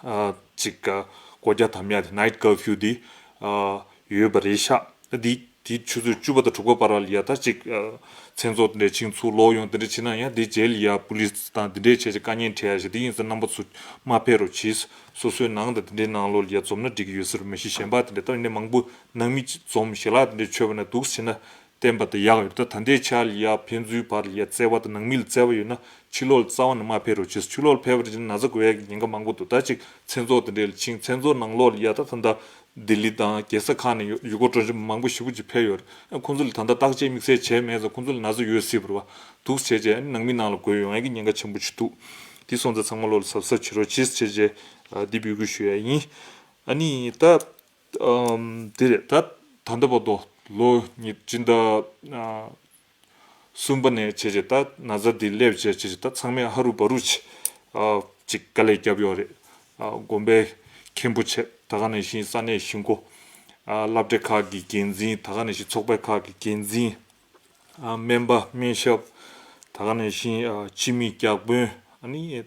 ཨ་ཅིག་ཨ་སྒོ་རྒྱག་དམ་ཡ་དེ་night curfew དེ་ཨ་ཡོད་པ་རེད་ཤག་ཨ་དེ་དེ་ཆུ་ཚོད་བཅུ་པ་དང་དྲུག་པ་བར་ལ་ཡ་ད་ཅིག་ཨ་མཚན་ཚོགས་དེ་འདྲའི་ཕྱིན་ཚུར་ལོག་ཡོང་དེ་འདྲ་བྱེད་ན་ཡང་དེ་རྗེས་ལ་ཡ་པུ་ལིས་དང་དེ་འདྲའི་བྱས་ཅིག་དཀའ་ངལ་འཕྲད་ཡ་ཞིག་དེ་ཡིན་ཙང་རྣམ་པ་ཚོ་མ་ཕེབས་རོགས་གྱིས། སོ་སོའི་ནང་དང་དེ་འདྲའི་ནང་ལོགས་ལ་ཡ་འཛོམས་ན་འགྲིག་གི་ཡོད་ས་རེད། མ་གཞི་གཞན་པ་དེ་འདྲ་ད་ཡིན་ནའི་མང་པོ་ནང་མི་འཛོམས་ཞལ་ལག་དེ་འདྲ་མཆོད་པ་ན་འདུག་ཟེར་ན་བསྟན་པ་དེ་ཡག་ཡོད། ད་ད་ལྟའི་ཆ་ལ་ཡ་ཕན་ཚུན་བར་ལ་ཡ་བརྩེ་བ་དང་ནང་མི་ལ་བརྩེ་བ་ཡོད་ན་ཕྱི་ལོགས་ལ་རྩ་བ་ནས་མ་ཕེབས་རོགས་བྱེད། ཕྱི་ལོགས་ལ་ཕེབས་པ་ཅིག་ན་ན་ཚ་འགོས་ཡ་གི་ཉེན་ཁ་མང་པོ་འདུག་ད་ཅིག་མཚན་ཚོགས་དེ་འདྲ་ལ་ཕྱིན། མཚན་ཚོགས་ནང་ལོགས་ལ་ཡ་ད་ད་ལྟ་ལྡི་ལི་དང་རྒྱལ་ས་ཁག་ནས་ཡུ་ཡུལ་སྐོར་སྤྲོ་འཆམ་མང་པོ་ཞེ་པོ་ཅིག་ཕེབས་ཡོད་རེད། ཁོང་ཚོ་ལ་ད་ལྟ་བརྟག་དཔྱད་དམིགས་བསལ་བྱས་མེད་ཙང་ཁོང་ཚོ་ལ་ན་ཚ་ཡོད་སྲིད་པ་རེད་བ། འདུག་བྱས་རྗེས་ནང་མི་ནང་ལ་འགོས་ཡོང་ཡ་གི་ཉེན་ཁ་ཆེན་པོ་ཅིག་འདུག་དེ་སོང་ཙང་ཚང་མ་ལོགས་ལ་གཟབ་གཟབ་བྱེད་རོགས་གྱིས་བྱས་རྗེས་ འདི་འབོད་སྐུལ་ཞུ་ཡ་ཡིན། ཨ་ནི་ད་འདི་རེད། ད་ད་ལྟ་བར་དུ་ལོ་ཉིས་སྤྱི་ཟླ་གསུམ་པ་ནས་བྱས་རྗེས་ད་ན་ཚ་འདི་སླེབས་བྱས་བྱས་རྗེས་ད་ཚང་མས་ཧ་རུ་བ་རུ་ཅིག་ཅིག་དཀའ་ལས་བརྒྱབ་ཡོད་རེད། དགོན་པའི་མཁན་པོ་བྱས། ད་ག་ནང་བཞིན་ས་གནས་གཞིས་འགོ། སློབ་གྲྭ་ཁག་གི་འགན་འཛིན། ད་ག་ནང་བཞིན་ཚོགས་པ་ཁག་གི་འགན་འཛིན། སྨན་པ་སྨན་ཞབས། ད་ག་ནང་བཞིན་སྤྱི་མི་བརྒྱ་དཔོན། ཨ་ནི་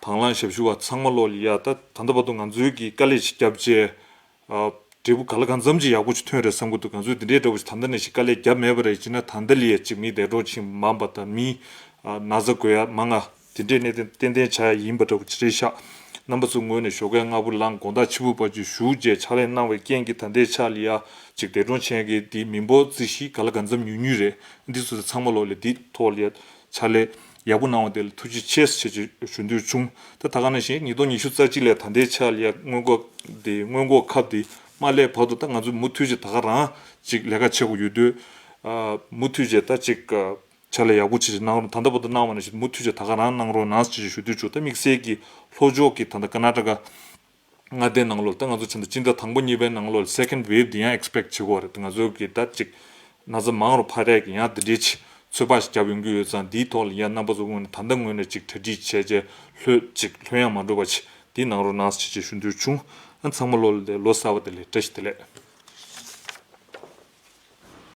དང་བླངས་ཞབས་ཞུ་བ་ཚང་མ་ལོ་ལ་ཡ་ད་ད་ལྟ་བར་དུ་ང་ཚོའི་གི་དཀའ་ལས་ཅིག་བརྒྱབ་བྱས། འབྲས་བུ་ག་ལ་གང་འཚམ་ཅིག་ཡག་པོ་ཅིག་ཐོན་རེད་བསམ་གྱི་འདུག་ང་ཚོས་འདི་འདྲའི་འདྲ་བོ་ཞིག་ད་ལྟ་ནས་ཞིག་དཀའ་ལས་བརྒྱབ་མེད་པ་རེད་ཅེ་ན། ད་ལྟ་ལ་ཡ་ཅིག་མི་འདས་གྲོངས་ཕྱིན་མང་པ་དང་མི་ན་ཚ་འགོས་ཡ་མང་ང་དེ་འདྲའི་གནད་དོན་ཏན་ཏན་ཆགས་ཡ་ཡིན་པ་འདྲ་བོ་ཅིག་རེད་ཤག་རྣམ་པ་ཚོའི་ངོས་ནས་ཞོགས་ཀས་སྔ་པོ་ལངས་དགོང་དག་ཕྱི་པོ་བར་གྱི་བཞུགས་རྗེས་ཕྱག་ལས་གནང་བའི་རྐྱེན་གྱིས་ད་ལྟའི་ཆ་ལ་ཡ་ཅིག་འདས་གྲོངས་ཕྱིན་གྱི་དེ་མི་འབོར་རྩིས་གཞི་ག་ལ་གང་འཚམ་ཉུང་ཉུང་རེད། འདི་ཚོ་ཚང་མ་ལོ་ལ་འདི་ཐོག་ལ་ཡ་ཕྱག་ལས་ཡག་པོ་གནང་བ་དེ་ལ་ཐུགས་རྗེ་ཆེ་ཟེར་བྱས་ཞུ་འདོད་བྱུང་། ད་ད་ག་ནང་བཞིན་ཉིས་སྟོང་ཉི་ཤུ་རྩ་གཅིག་ལ་ད་ལྟའི་ཆ་ལ་ཡ་སྔོན་འགོག་དེ་སྔོན་འགོག་ཁབ་དེ་མ་སླེབས་བར་དུ་ད་ང་ཚོ་མུ་མཐུད་བྱས་ད་ག་རང་ཅིག་ལས་ཀ་བྱེད་དགོས་ཡོད་དུས། མུ་མཐུད་བྱས་ད་ཅིག་ཕྱག་ལས་ཡག་པོ་བྱེད་ཅིག་གནང་རོགས། ད་ལྟ་བར་དུ་གནང་བ་ནང་བཞིན་མུ་མཐུད་བྱས་ད་ག་རང་གནང་རོགས་གནང་ཟེར་ཞུ་འདོད་བྱུང་། ད་དམིགས་བསལ་གྱི་ལྷོ་ཕྱོགས་ཀྱི་ད་ལྟ་ཀར་ནཱ་ཊ་ཀ་མངའ་སྡེའི་ནང་ལོགས་ད་ང་ཚོ་ཕྱི་ཟླ་སྤྱི་ཟླ་དང་པོ་གཉིས་པའི་ནང་ལོགས་second wave་དེ་ཡང་expect་བྱེད་དགོས་རེད། ང་ཚོ་གི་ད་ཅིག་ན་ཚ་མང་རུ་འཕར་ཡས་ཀྱི་ཡང་དེ་འདྲའི་ཅིག་ཚོད་དཔག་ཞིག་བརྒྱབ་ཡོང་གི་ཡོད་ཙང་། འདིའི་ཐོག་ལ་ཡང་རྣམ་པ་ཚོ་ངོས་ནས་ད་ལྟ་ངོས་ནས་ཅིག་གྲ་སྒྲིག་བྱས་རྗེས་ལྷོད་ཅིག་ལྷོད་ཡངས་མ་འགྲོ་བ་ཅིག་འདི་གནང་རོགས་གནང་ཟེར་ཞུ་འདོད་བྱུང་། ཨ་ཚང་མ་ལོ་ལོ་གསར་པ་དེ་ལ་བཀྲ་ཤིས་བདེ་ལེགས།